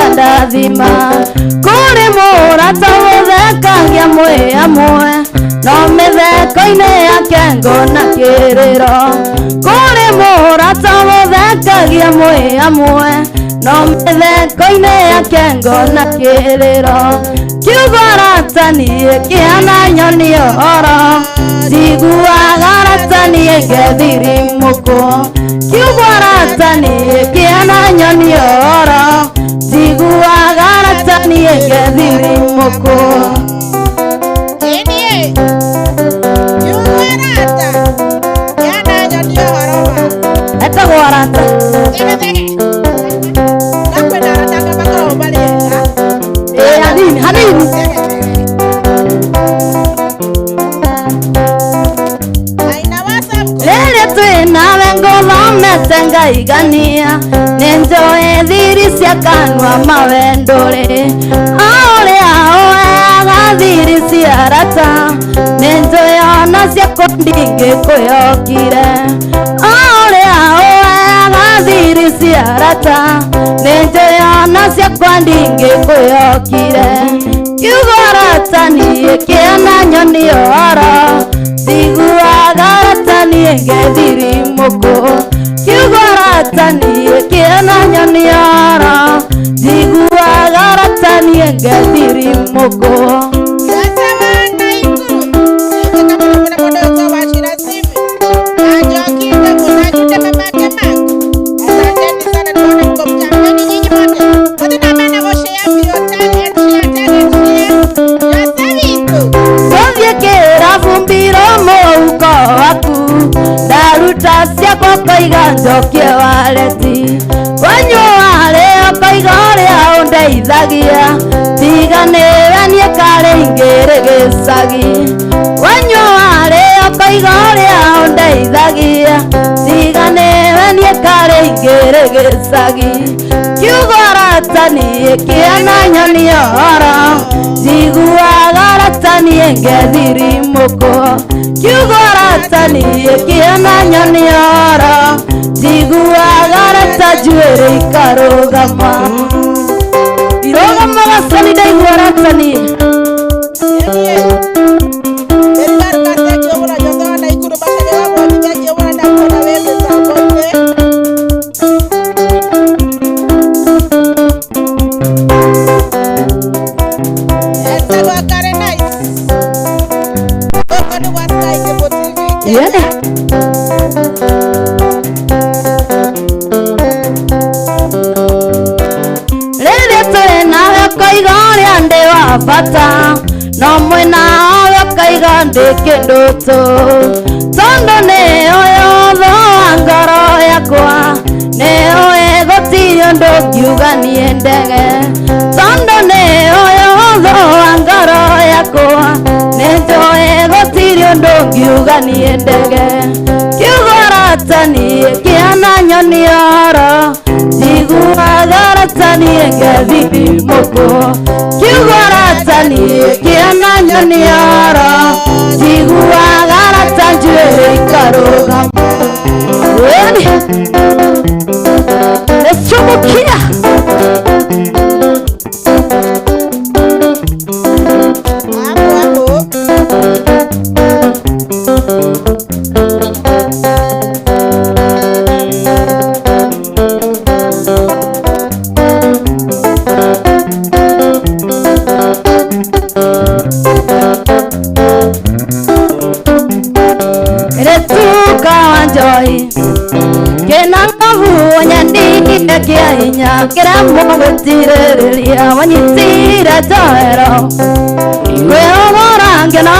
S3: akandathima kũrĩ mũrata ũthekagia mwĩ amwe no mĩtheko-inĩ yake ngona kĩrĩro kũrĩ mũrata ũthekagia mwĩ amwe no mĩtheko-inĩ yake ngona kĩrĩro kiugo arata niĩ kĩhana nyoni ũhoro njiguaga arata niĩ ngethirimũkwo kiugo arata niĩ kĩhana nyoni ũhoro njiguaga arata niĩ ngethirimũkwo. Etagwo arata. Hanini hanini. Rĩrĩa twĩ nawe ngũthomete ngaigania nĩ njũĩ thiri cia kanua mawe ndũrĩ o ũrĩa ũheaga thiri cia arata nĩ njũĩ ona ciakwa ndingĩkwĩhokire o ũrĩa ũheaga thiri cia arata nĩ njũĩ ona ciakwa ndingĩkwĩhokire kiugo arata niĩ kĩhana nyoni ũhoro njiguaga arata niĩ ngethirimũkwo kiugo arata niĩ kĩhana nyoni ũhoro njiguaga arata niĩ ngethirimũkwo. Ndaruta ciakwa ũkoiga njokie wareti wanyua rĩ ũkoiga ũrĩa ũndeithagia tiga nĩwe niĩ karĩ ingĩrĩ gĩcagi wanyua rĩ ũkoiga ũrĩa ũndeithagia tiga nĩwe niĩ karĩ ingĩrĩ gĩcagi kiugo arata niĩ kĩhana nyoni ũhoro njiguaga arata niĩ ngethirimũkwo kiugo arata niĩ kĩhana nyoni ũhoro njiguaga arata njuĩrĩ ikarũgama irũgamaga coni ndaigua arata niĩ. Rĩrĩa tũrĩ nawe ũkoiga ũrĩa ndĩ wa bata no mwĩna wawe ũkoiga ndĩ kĩndũ tũ tondũ nĩ ũĩ ũthũ wa ngoro yakwa nĩ ũĩ gũtirĩ ũndũ ngiuga niĩ ndege tondũ nĩ ũĩ ũthũ wa ngoro yakwa nĩ njũĩ gũtirĩ ũndũ ngiuga niĩ ndege kiugo arata niĩ kĩhana nyoni ũhoro njiguaga arata niĩ ngethirimũkwo kiugo arata niĩ kĩhana nyoni ũhoro njiguaga arata njuĩrĩ ikarũgama. Weni Ecumukia. Retuka wanjoi kena nguvu nyandike kia hinya kĩremwo gũtirĩrĩria wanyitire njohero kwĩhũgũra ngeno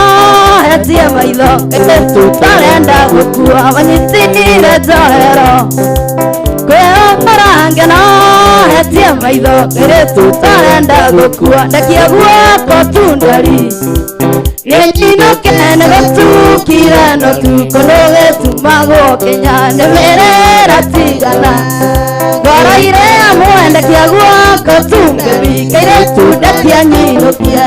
S3: hetie maitho ĩtũ tarenda gũkua wanyitire njohero kwĩhũgũra ngeno hetie maitho ĩtũ tarenda gũkua ndekia guoko tundari Gĩtino kene gũtukire no tuko nĩgĩtumagwo Kenya nĩ mĩrĩra tigana ngoro iria mwendekia guoko tungĩbi kairĩtu ndekia nyinũkie.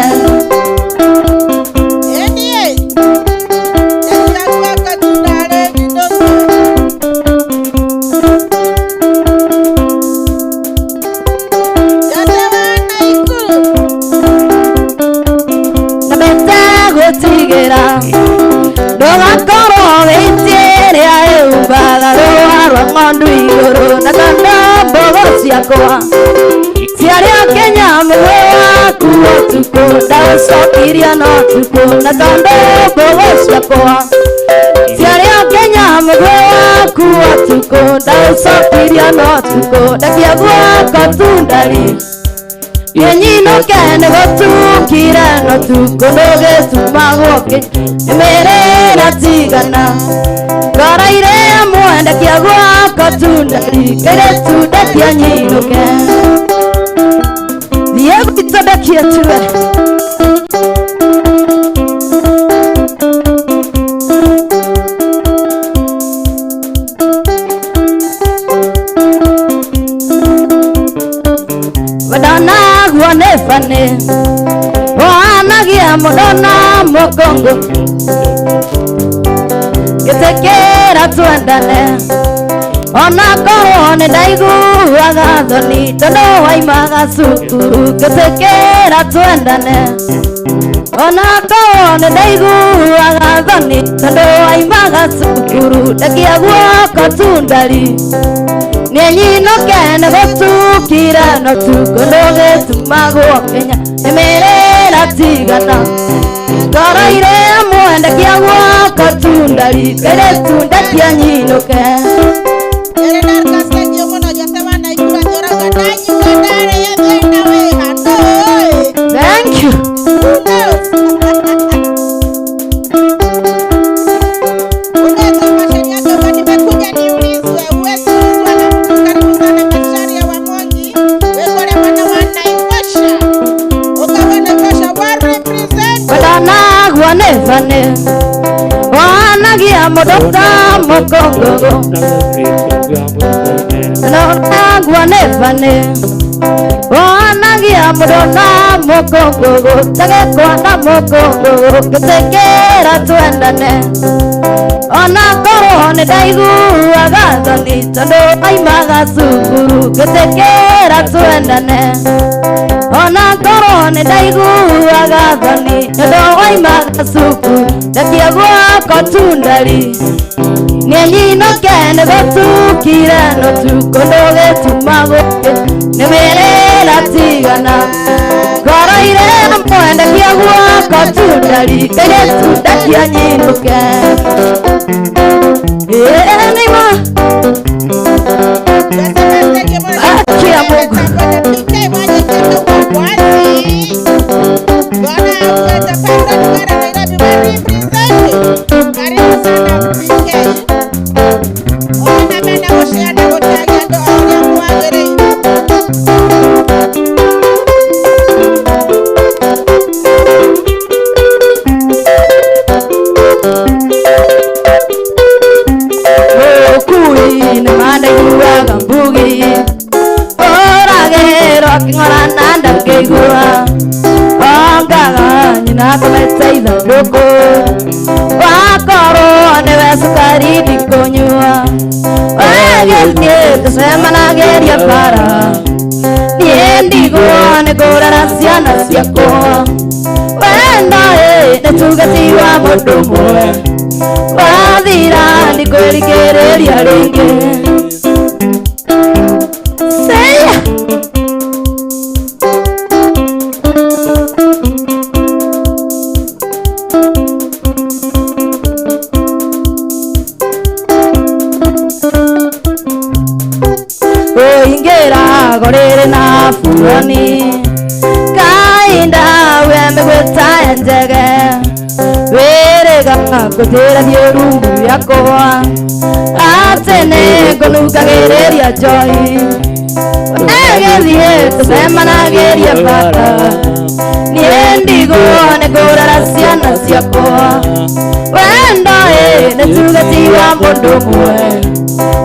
S3: ũtukũ na tondũ mbogo ciakwa ciarĩ o Kenya mũgwe waku ũtukũ ndaũcokirie na ũtukũ na tondũ mbogo ciakwa ciarĩ o Kenya mũgwe waku ũtukũ ndaũcokirie na ũtukũ ndekia guoko tu ndari yenyinoke nĩgũtukire no tukũ ndũgĩtumagwo nĩmĩrĩra tigana ngoro iria mwendekia guoko tu ndari kairĩtu ndekia nyinũke thiĩ gwitũ ndekie tuwe. Wendanaguo nĩ bani wanagia mũndũ na mũkũngũ gĩtĩkĩra twendane ona korwo nĩ ndaiguaga thoni tondũ waimaga cukuru gĩtĩkĩra twendane ona korwo nĩ ndaiguaga thoni tondũ waimaga cukuru ndekia guoko tu ndari nĩnyinũke nĩgũtukire no tukũ ndũgĩtumagwo Kenya nĩmĩrĩra tigana ngoro iria mwendekia guoko tu ndari kairĩtu ndekia nyinũke. Thank you. Wendanaguo nĩ bani wanagia mũndũ ta mũkũngũgũ wendanaguo nĩ bani wanagia mũndũ na mũkũngũgũ tagĩkwa na mũkũngũgũ gĩtĩkĩra twendane ona korwo nĩ ndaiguaga thoni tondũ waimaga cukuru gĩtĩkĩra twendane ona korwo nĩ ndaiguaga thoni tondũ waimaga cukuru ndekia guoko tu ndari nĩnyinũke nĩgũtukire no tukũ ndũgĩtumagwo nĩmĩrĩra tigana ngoro iria mwendekia guoko tu ndari kairĩtu ndekia nyinũke. Ĩĩ nĩma haki ya Mungu. Mũkui nĩmandaiguaga mbugi ũragĩrwo akĩng'ora na ndangĩigua ongaga nyina akomete ithandũkũ wakorwo nĩwe cukari ndikũnyua wegĩthiĩ tũcemanagĩria bara niĩ ndigwo nĩ kũrera ciana ciakwa wendo ĩ nĩ tuge ti wa mũndũ ũmwe wathira ndikwĩrikĩrĩria rĩngĩ. Say ũingĩra gorĩrĩ na burani kainda wembe gwĩtae njege wĩrĩga ngũtĩra thiĩ rungu yakwa atĩ nĩngũnungagĩrĩria njohi egĩthiĩ tũcemanagĩria bara niĩ ndigwo nĩ kũrera ciana ciakwa wendo ĩ nĩ tuge ti wa mũndũ ũmwe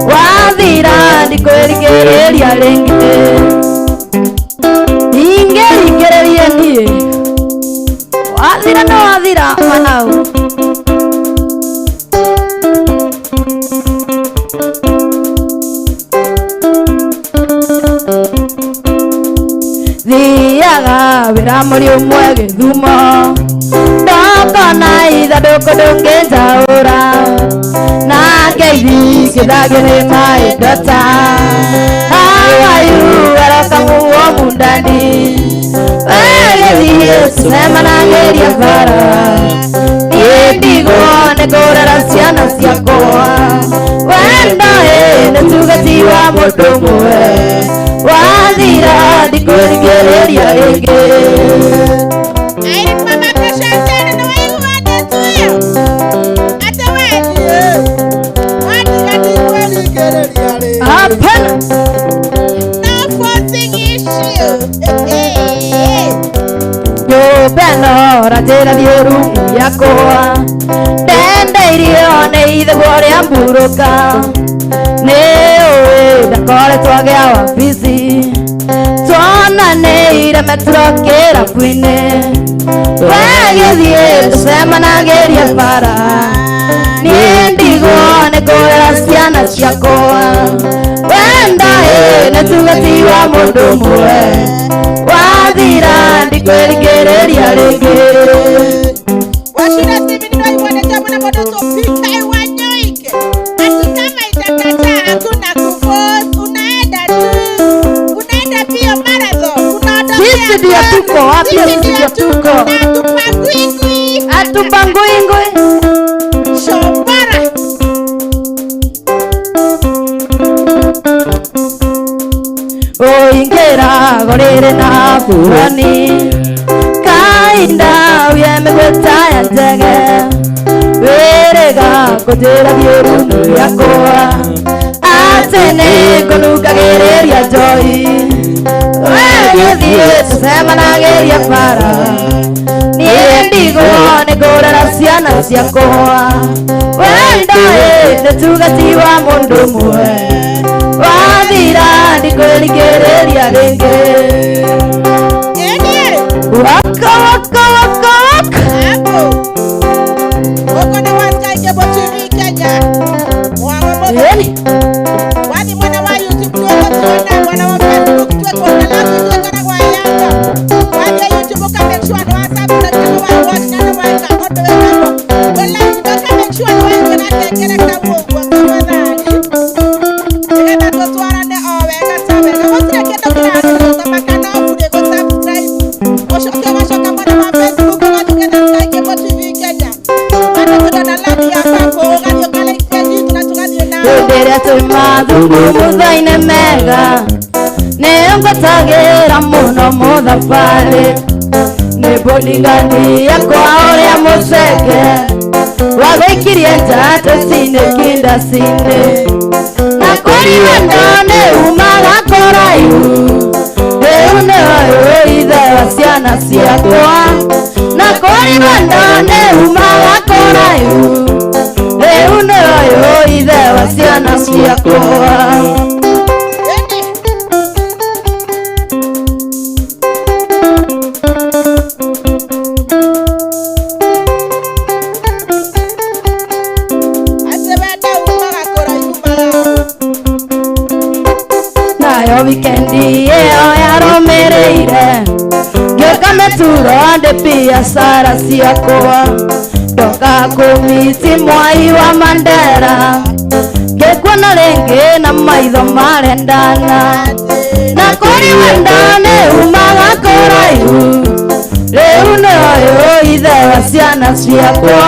S3: wathira ndikwĩrikĩrĩria rĩngĩ ingĩrikĩrĩria niĩ wathira no wathira manau. Thiaga wĩra mũrĩ ũmwe gĩthumo ndokona ithandũkũ ndũngĩnjaũra na ngeithi kĩthagĩ nĩ maĩ ndota Wegĩthiĩ tũcemanagĩria bara Niĩ ndigwo nĩ kũrera ciana ciakwa Wendo ĩ nĩ tuge ti wa mũndũ ũmwe Wathira ndikũringĩrĩria rĩngĩ.
S5: Irene mama Precious nĩ waigua ndeto ĩyo atĩ wathiĩ wathira ndikwĩringĩrĩria rĩngĩ.
S3: Hapana.
S5: No forcing issue.
S3: Nyũmba ĩno ũranjĩra thiĩ rumu yakwa Ndendeirio nĩ ithegwo rĩa mburũka Nĩ ũĩ ndakoretwo agĩa wabici Tuonanĩire metro kĩrabu-inĩ Wegĩthiĩ tũcemanagĩria bara Niĩ ndigwo nĩ kũrera ciana ciakwa Wendo ĩ nĩ tuge ti wa mũndũ ũmwe Wathira ndikwĩringĩrĩria rĩngĩ.
S5: Wachira Steven ndio alikuwa anasema na mtoto pika wanyoike. Ati kama itakataa hakuna kuforce, unaenda tu. Unaenda pia marathon, unaondokea.
S3: Sisi ndio tuko, wapi
S5: Sisi
S3: sisi ndio tuko.
S5: Na tupangwingwi.
S3: Atupangwingwi.
S5: Shobara.
S3: Ũingĩra gorĩrĩ na burani Kainda uye mĩgweta ya njege Wĩrĩga kũnjĩra thiĩ rumu yakwa Atĩ nĩngũnungagĩrĩria njohi Wegĩthiĩ tũcemanagĩria bara Niĩ ndigwo nĩ kũrera ciana ciakwa Wendo ĩ nĩ tuge ti wa mũndũ ũmwe Wathira ndikwĩringĩrĩria rĩngĩ.
S5: Eni.
S3: Waka waka waka waka.
S5: Hapo. Huko ni wa Sky Cable TV Kenya. Mwango mmoja.
S3: Eni.
S5: Wathi mwena wa YouTube tuwe mwena wa Facebook tuwe kwa labu tuwe kana kwa yanga. Wathi YouTube uka make sure ni wa subscribe na wa watch na wa ka ondo weka hapo. Kwa like uka make sure ni wa na kengele ka mungu tafadhali. Nĩgetha tũtwarane o wega ta wega. Gũtirĩ kĩndũ kĩratũthoma kana bure gũ subscribe. Ũcoke ũgacoka mwena wa Facebook ũgathiĩ ũgetha Sky Cable TV Kenya. Ũgathiĩ na like ya purple, ũgathiĩ ũka like page itũ na tũgathiĩ na
S3: Hĩndĩ ĩrĩa twĩ mathungumutho-inĩ mega Nĩngwetagĩra mũno mũthabarĩ Nĩ mbũningani yakwa ũrĩa mũceke Wagũikirie nja tũcinĩ kindacinĩ Na kũrĩ wendo nĩ umaga kũraihu Rĩu nĩwe ithe wa ciana ciakwa Na kũrĩ wendo nĩ umaga kũraihu Rĩu nĩwe ithe wa ciana ciakwa.
S5: Eni. Atĩ wenda umaga kũraihu maraũ.
S3: Nayo wikendi ĩyo yarũmĩrĩire ngĩũka mĩturo ndĩ biacara ciakwa ndoka kũmiti mwai wa Mandera ngĩkuona rĩngĩ na maitho marendana na kũrĩ wendo nĩ umaga kũraihu Rĩu nĩwe ithe wa ciana ciakwa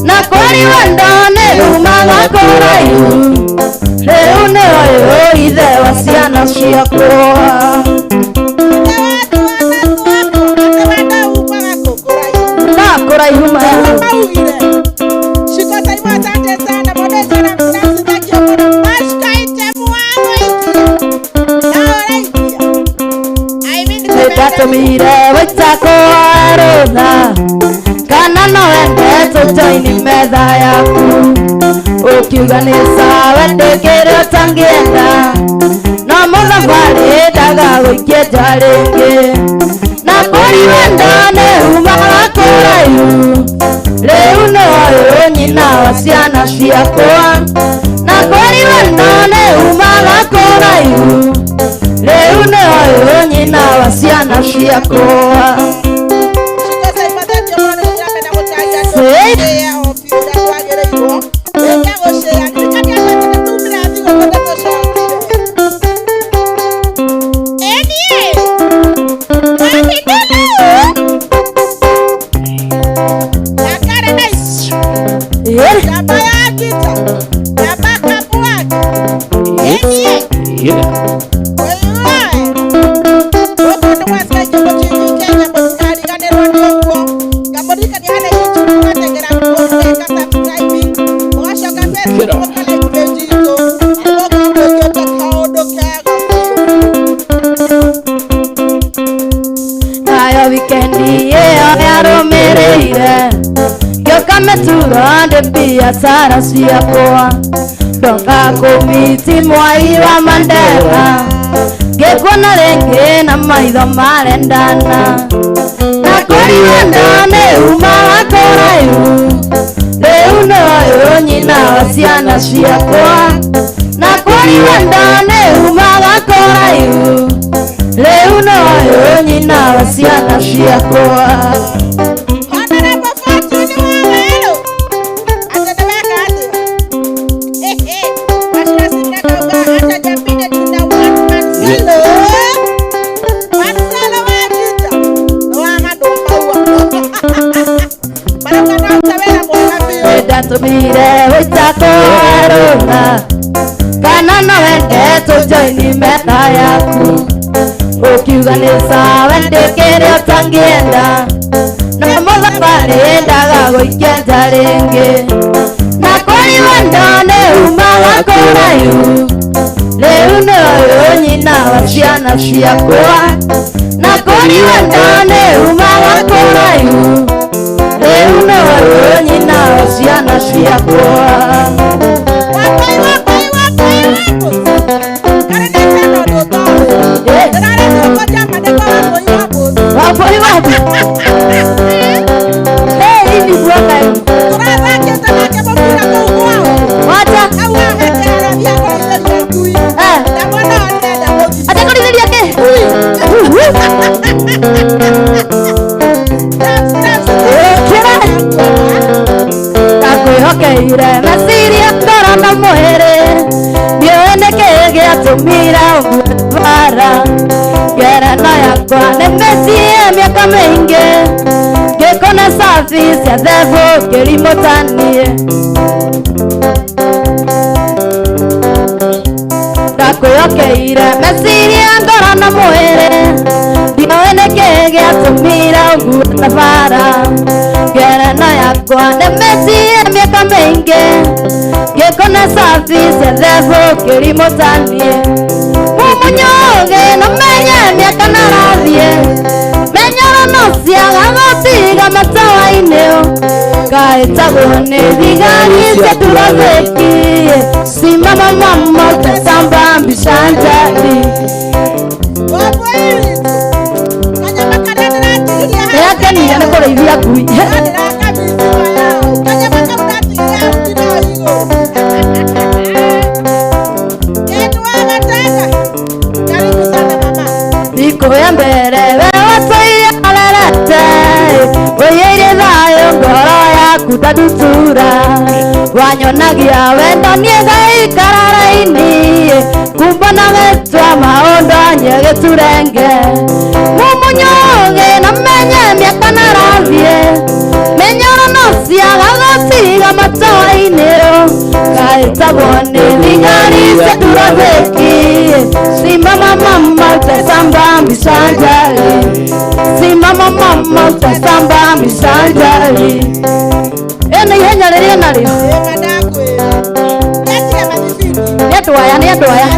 S3: na kũrĩ wendo nĩ umaga kũraihu Rĩu nĩwe ithe wa ciana ciakwa.
S5: Atĩ wenda umaga kũ kũraihu.
S3: Na kũraihu maya.
S5: Maugire. Shiko Saimo, asante sana. Mwende sana msinafsi, thank you mũno. Mashikaite mwago ikia. Na ũraikia. I mean,
S3: Nĩndatũmire wĩtakwo rũtha kana no wende tũjoini metha yaku ũkiuga nĩ sawa ndĩkĩrĩ ũtangĩenda no mũthabarĩ ndagagũikie nja rĩngĩ na kũrĩ wendo nĩ umaga kũraihu Rĩu nĩwe nyina wa ciana ciakwa na kũrĩ wendo nĩ umaga kũraihu Rĩu nĩwe nyina wa ciana ciakwa.
S5: Shiko Saimo, thank you mũno nĩ gũthiĩ na mbere na gũtaria andũ
S3: Sweet.
S5: gũcĩa o biũ ũrĩa kwagĩrĩirwo. Wĩke gũcĩa. Ririkania andũ atĩ nĩ tumire thigũkũ nĩ tũcokire. Eni ĩ, Mami Lulu.
S6: Yeah.
S3: Biashara ciakwa ndoka kũmiti mwai wa Mandela ngĩkuona rĩngĩ na maitho marendana na kũri wendo nĩ umaga kũraihu rĩu noyũ nyina wa ciana ciakwa na kũri wendo nĩ umaga kũraihu rĩu noyũ nyina wa ciana ciakwa. Tumire witakorona kana no wende tũjoini metha yaku ũkiuga nĩ sawa ndĩkĩrĩ ũtangĩenda no mũthabarĩ ndaga gũikia nja rĩngĩ na kũrĩ wendo nĩ umaga kũraihu rĩu nĩũyũ nyina wa ciana ciakwa na kũrĩ wendo nĩ umaga kũraihu rĩu nĩũyũ nyina wa ciana ciakwa. Meciria ngoro na mwĩrĩ ndiũĩ nĩkĩĩ gĩatũmire ũguo ngereno yakwa nĩ mĩciĩ mĩaka mĩingĩ ngĩkũna cabi cia thebũ kĩrimũ ta niĩ ndakwĩhokeire meciria ngoro na mwĩrĩ ndiũĩ nĩkĩĩ gĩatũmire ũguo bara ngereno yakwa nĩ mĩciĩ mĩaka mĩingĩ ngĩkũna cabi cia thebũ kĩrimũ ta niĩ mũmũnyũgĩ no menye mĩaka narathiĩ menyoro no ciaga gũtiga matawa-inĩ kaĩtagwo nĩ thigari cia turathĩki simama mama utasamba mbica njari. Nĩakenire nĩ kũrĩithia ngui. Thikũ ya mbere we watũire arerete ũiyũire thayũ ngoro yaku ta ndutura wanyonagia wendo niĩ ngaikara raini kumbana gĩtua maũndũ niĩ gĩturenge mũmũnyũgĩ na menye mĩaka narathiĩ mĩnyoro no ciaga gũtiga matawa-inĩ kaĩtagwo nĩ thigari cia turathĩki simama mama utasamba mbica njari simama mama utasamba mbica njari. Ĩno ihenya rĩrĩa narĩo nĩ andũ aya nĩ andũ aya.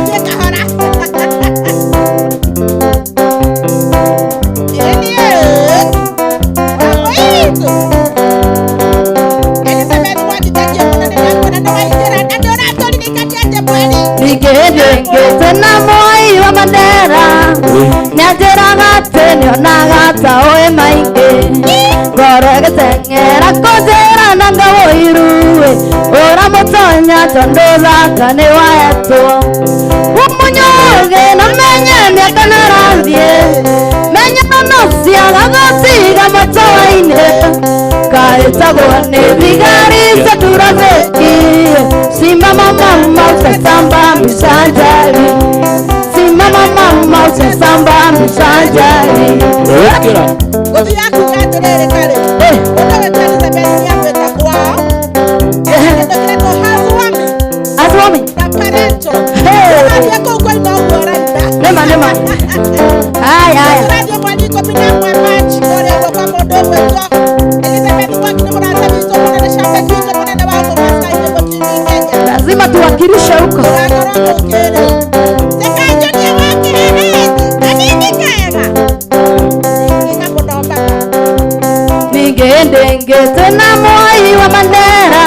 S3: Ningĩ na mwai wa Mandera nĩanjĩraga atĩ nĩonaga ta ũĩ maingĩ ngoro ĩgĩteng'era kũnjĩra na ngaũiru ũramũtonya tondũ thaka nĩ waetwo ũmũnyũgĩ na menye mĩaka narathiĩ menya no ciaga gũtiga matawa-inĩ kaĩtagwo nĩ thigari cia turathĩki simama mama utasamba mbica njari simama mama utasamba mbica njari.
S5: Gũthiĩ akuga atĩrĩrĩ karĩ ũndũ wĩtwo Elizabeth nĩakwĩta kwao kĩndũ kĩretwo housewarming
S3: Housewarming
S5: na parental. Hey.
S3: Nĩma nĩma. Aya aya.
S5: Tũrathiĩ mweri 11 Machi kũrĩa ũguo kwa mũndũ ũgwĩtwo Elizabeth Mwangi nĩ mũrata witũ mũnene, shabiki witũ mũnene wa gũkũ Sky Cable TV Kenya.
S3: Lazima tuwakilishe huko.
S5: Tũgakorwo tũkĩrĩ. Tekanjonia wakĩheheti kanini kega ningĩka mũno baba.
S3: Ningĩ ndĩngĩte na mwai wa Mandera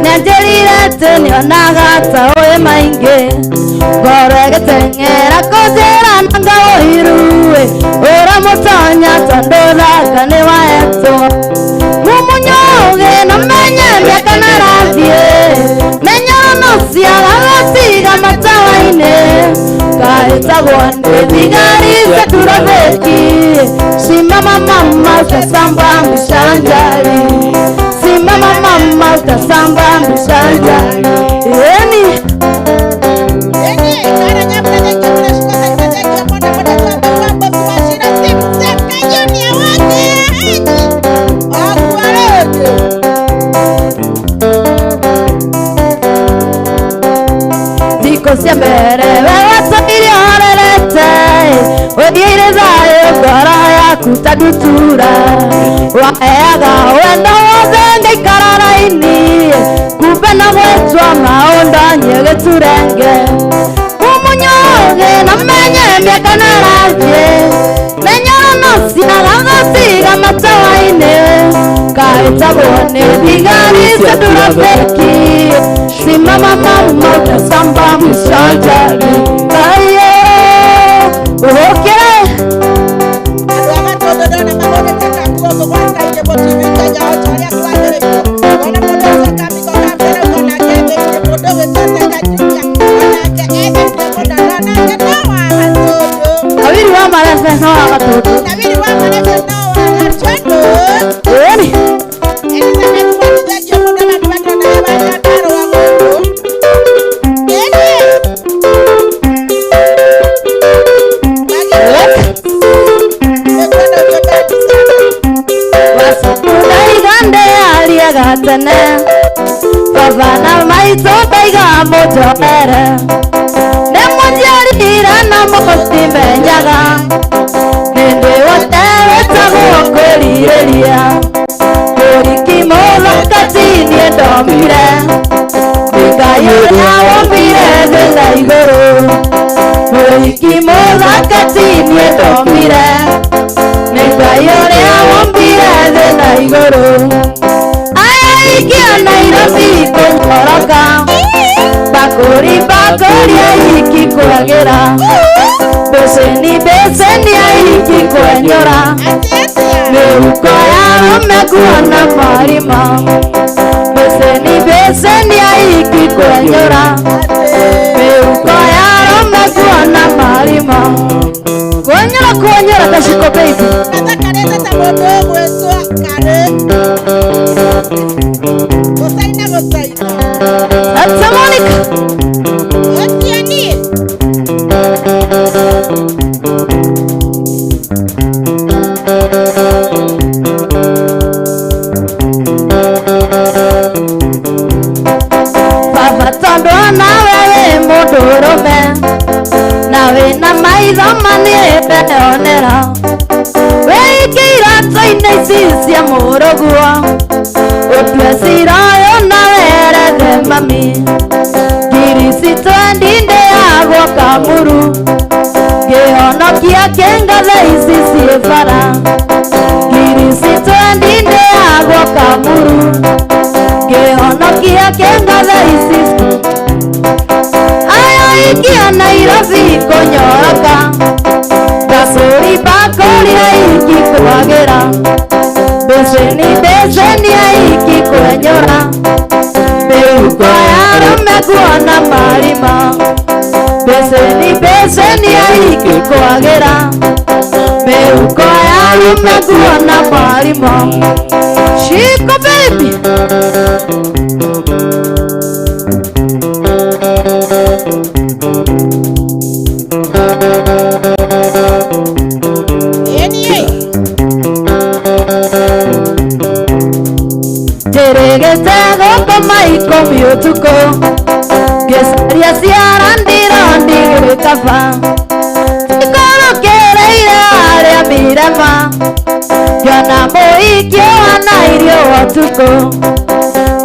S3: nĩanjĩrire atĩ nĩonaga ta ũĩ maingĩ ngoro ĩgĩteng'era kũnjĩra nanga ũiru ũramũtonya tondũ thaka nĩ waetwo mumunyũgĩ na menye mĩaka narathiĩ menyoro no ciaga gũtiga matawa-inĩ kahĩtagwo nĩ thigari cia turobeki. Simama mama, utasamba mshanjari. Simama mama, utasamba mshanjari. Eni
S5: Enye kara nyamna thank you mũno shukuru sana thank you mũno mũno twamba kwamba kuwashira simu tekanjonia wakĩheheti akuareke.
S3: Thikũ cia mbere we watũire horerete ũthiĩire thayũ ngoro yaku ta ndutura waheaga wendo wothe ngaikara raini kumbe na gwĩtwo maũndũ gĩturenge mumunyũgĩ na menye mĩaka narathiĩ menyoro no ciaga gũtiga matawa-inĩ kahĩtagwo nĩ thigari cia turabeki. Simama mama, utasamba mshanjari. Ayo ũhũkĩre.
S5: Andũ a Gatũndũ ndona mahũrĩte kabu gũkũ gwa Sky Cable TV Kenya o ta ũrĩa kwagĩrĩirwo. Ngona mũndũ ũcio Kamiko Kambere onake ethĩtie mũndũ ũgwĩtwo Teka Junior onake ethĩtie mũno na onake no wa Gatũndũ.
S3: Awiri wa marebe no wa Gatũndũ.
S5: Nawiri wa marebe no wa Gatũndũ.
S3: Ĩni.
S5: Elizabeth Mwangi thengiũ mũno na nĩwendwo nawe wa Nyandarũa gũkũ. Ĩni. Nĩkuona ũgĩũka sana.
S3: Ndaiga ndĩariaga tene baba na maitũ ndaiga mũnjohere nĩ mũnjiarire na mũtimenyaga nĩndĩ wote wĩtagwo kwĩrirĩria mũriki mũthaka tinie ndomire nĩ Ngai ũrĩa wombire thĩ na igũrũ mũriki mũthaka tinie ndomire nĩ Ngai ũrĩa wombire thĩ na igũrũ aya ikia Nairobi kũnyoroka bakũri bakũri aiki kwagĩra mbeceni mbeceni aiki kwenyũra mĩhuko ya arũme kuona marima mbeceni mbeceni aiki kwenyũra mĩhuko ya arũme kuona marima kwenyũra kwenyũra kaciko baby.
S5: Athakarĩte ta mũndũ ũgwĩtwo Karĩ. Gũcaina gũcaina.
S3: That's Monica.
S5: Ũcio niĩ.
S3: Baba tondũ nawe wĩ mũndũrũme na wĩna maitho maniĩndeyonera wĩike iratũ-inĩ ici cia mũrũguo ũtue cira ũyũ na werethe mami ngiri citwendi ndĩagwo kamuru ngĩhonokia kĩngathe ici ciĩ bara ngiri citwendi ndĩagwo kamuru ngĩhonokia kĩngathe ici aya ikia Nairobi kũnyoroka bakũri bakũri aiki kwagĩra mbeceni mbeceni aiki kwenyũra mĩhuko ya arũme kuona marima mbeceni mbeceni aiki kwagĩra mĩhuko ya arũme kuona marima. Shiko baby.
S5: Ĩni.
S3: Njĩrĩgĩte gũkoma ikũmi ũtukũ ngĩcaria ciara ndiro ndigĩkaba. Ngĩona mũhiki wana irio ũtukũ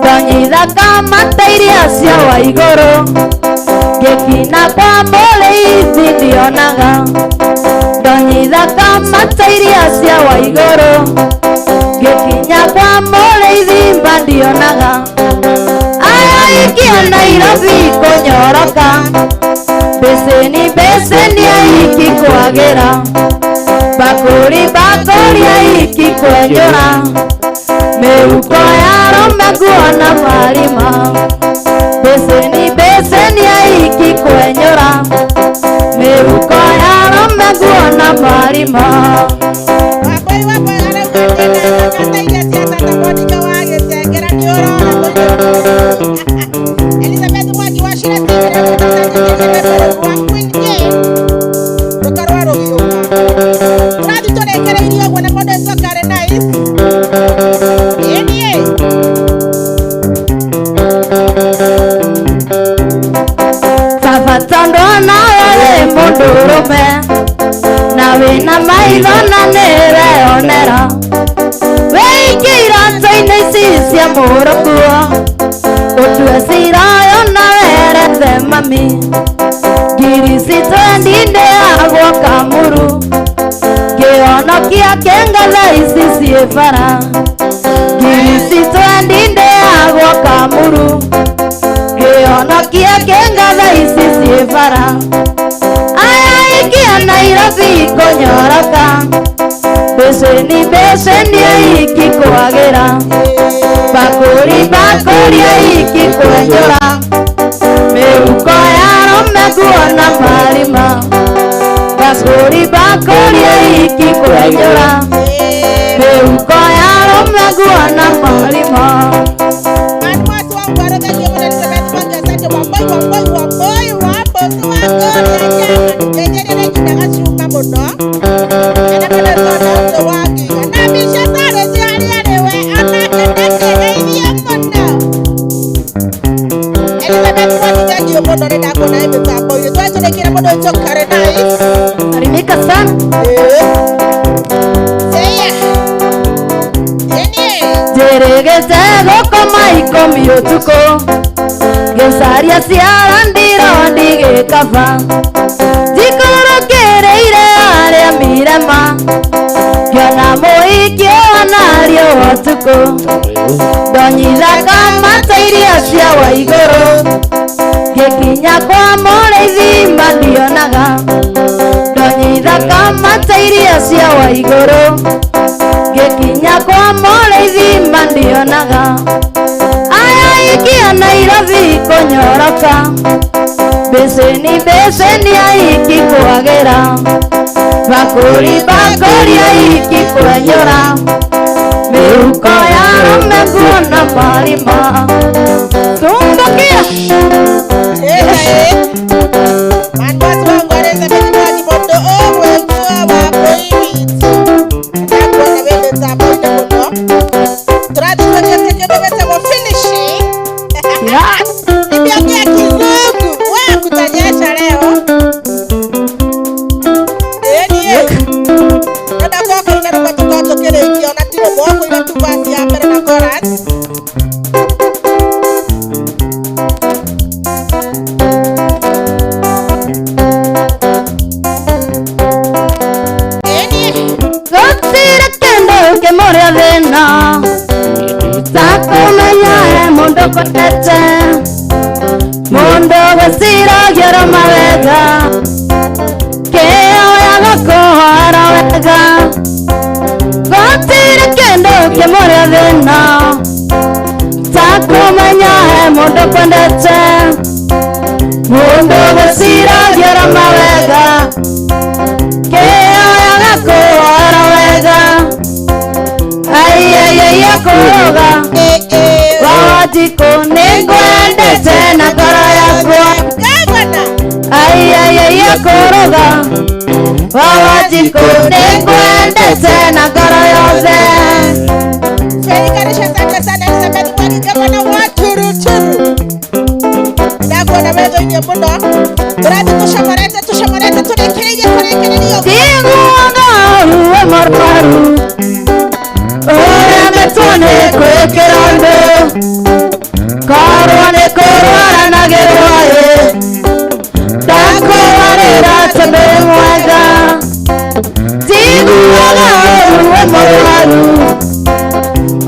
S3: Ndonyithaga mata iria cia wa igũrũ Ngĩkinya kwa mũrĩithi ndionaga Ndonyithaga mata iria cia wa igũrũ Ngĩkinya kwa mũrĩithi mba ndionaga Aya ikia Nairobi kũnyoroka Mbeceni mbeceni aiki kwagĩra Bakũri bakũri aiki kwenyũra Mĩhuko ya arũme nguo na marima Mbeceni mbeceni aiki kwenyũra Mĩhuko ya arũme nguo na marima
S5: Wambui wambui arauga ndĩna mata iria cia tata Monica wa Gĩtengera nĩ ũrona mũirĩtu. Elizabeth Mwangi wa Shira TV wa Queen K rũkarwa rũgĩũka. Tũrathiĩ tũrekereirie ũguo na mũndũ wĩtwo Karen Nice. Ĩĩ niĩ.
S3: Baba tondũ onawe wĩ mũndũrũme na wĩna maitho na nĩũreonera Wĩikie iratũ-inĩ ici cia mũrũguo Ũtue cira ũyũ na werethe mami Ngiri citwendi ndĩagwo Kamuru Kĩhonokia kĩngatha ici ciĩ bara Ngiri citwendi ndĩagwo Kamuru Kĩhonokia kĩngatha ici ciĩ bara Aya ikia Nairobi kũnyoroka Mbeceni mbeceni aiki kwagĩra Bakũri bakũri aiki kwenyũra Mĩhuko ya arũme nguo na marima Bakũri bakũri aiki kwenyũra Mĩhuko ya arũme nguo na marima
S5: Man mwasi wa Ungwaro, thank you mũno Elizabeth Mwangi, asante Wambui Wambui Wambui Wambui wa Ngoria njama njenyerie nginya gacuma mũno. Ena mũndũ wĩtwo Daudu wa Ngiga na Misha Sarũthi harĩa arĩ we onake ndakĩgeithie mũno. Elizabeth Mwangi, thank you mũno nĩ ndakuona wĩ mĩtambo-inĩ. Twathiĩ tũrĩkĩre mũndũ wĩtwo Karen Nice.
S3: Salimika sana
S5: Ĩĩ. Seya. Ĩĩ niĩ.
S3: Njĩrĩgĩte gũkoma ikũmi ũtukũ Ngĩcaria ciara ndiro ndigĩkaba Njikũrũkĩrĩire arĩa mirema Ngĩona mũhiki wanario ũtukũ Ndonyithaga mata iria cia wa igũrũ Ngĩkinya kwa mũrĩithi ma ndionaga Ndonyithaga mata iria cia wa igũrũ Ngĩkinya kwa mũrĩithi ma ndionaga Aya ikia Nairobi kũnyoroka Mbeceni mbeceni aiki kwagĩra Bakũri bakũri aiki kwenyũra Mĩhuko ya arũme nguo na marima Tumbukia Yeah.
S5: Nimeongea kizungu wewe, kutanyesha leo. Ĩĩ Nenda gwaka ina rũmwe tũkorwo tũkĩrĩkia ona ti rũmwe kũina tu verse ya mbere na chorus. Ĩĩ niĩ.
S3: Gũtirĩ kĩndũ kĩmũrĩa thĩna ta kũmenya he mũndũ kwendete mũndũ gwĩciragia rũma wega kĩoya gũkũhora wega Gũtirĩ kĩndũ kĩmũrĩa thĩna ta kũmenya he mũndũ kwendete mũndũ gwĩciragia rũma wega kĩoya gũkũhora wega Ai kũrũga Wawajiko nĩngwendete na ngoro yakwa
S5: Gavana.
S3: Ai kũrũga Wawajiko nĩngwendete na ngoro yothe
S5: Tuelikaribisha asante sana Elizabeth Mwangi gavana wa Turuturu. Ndakuona metho-inĩ mũno. Tũrathiĩ tũcomorete tũcomorete tũrĩkĩrĩirie kũrĩkĩrĩria ũguo.
S3: Tiguaga uwe mũrwaru Tondũ wĩ mwega Njiguaga ũru wĩ mũrwaru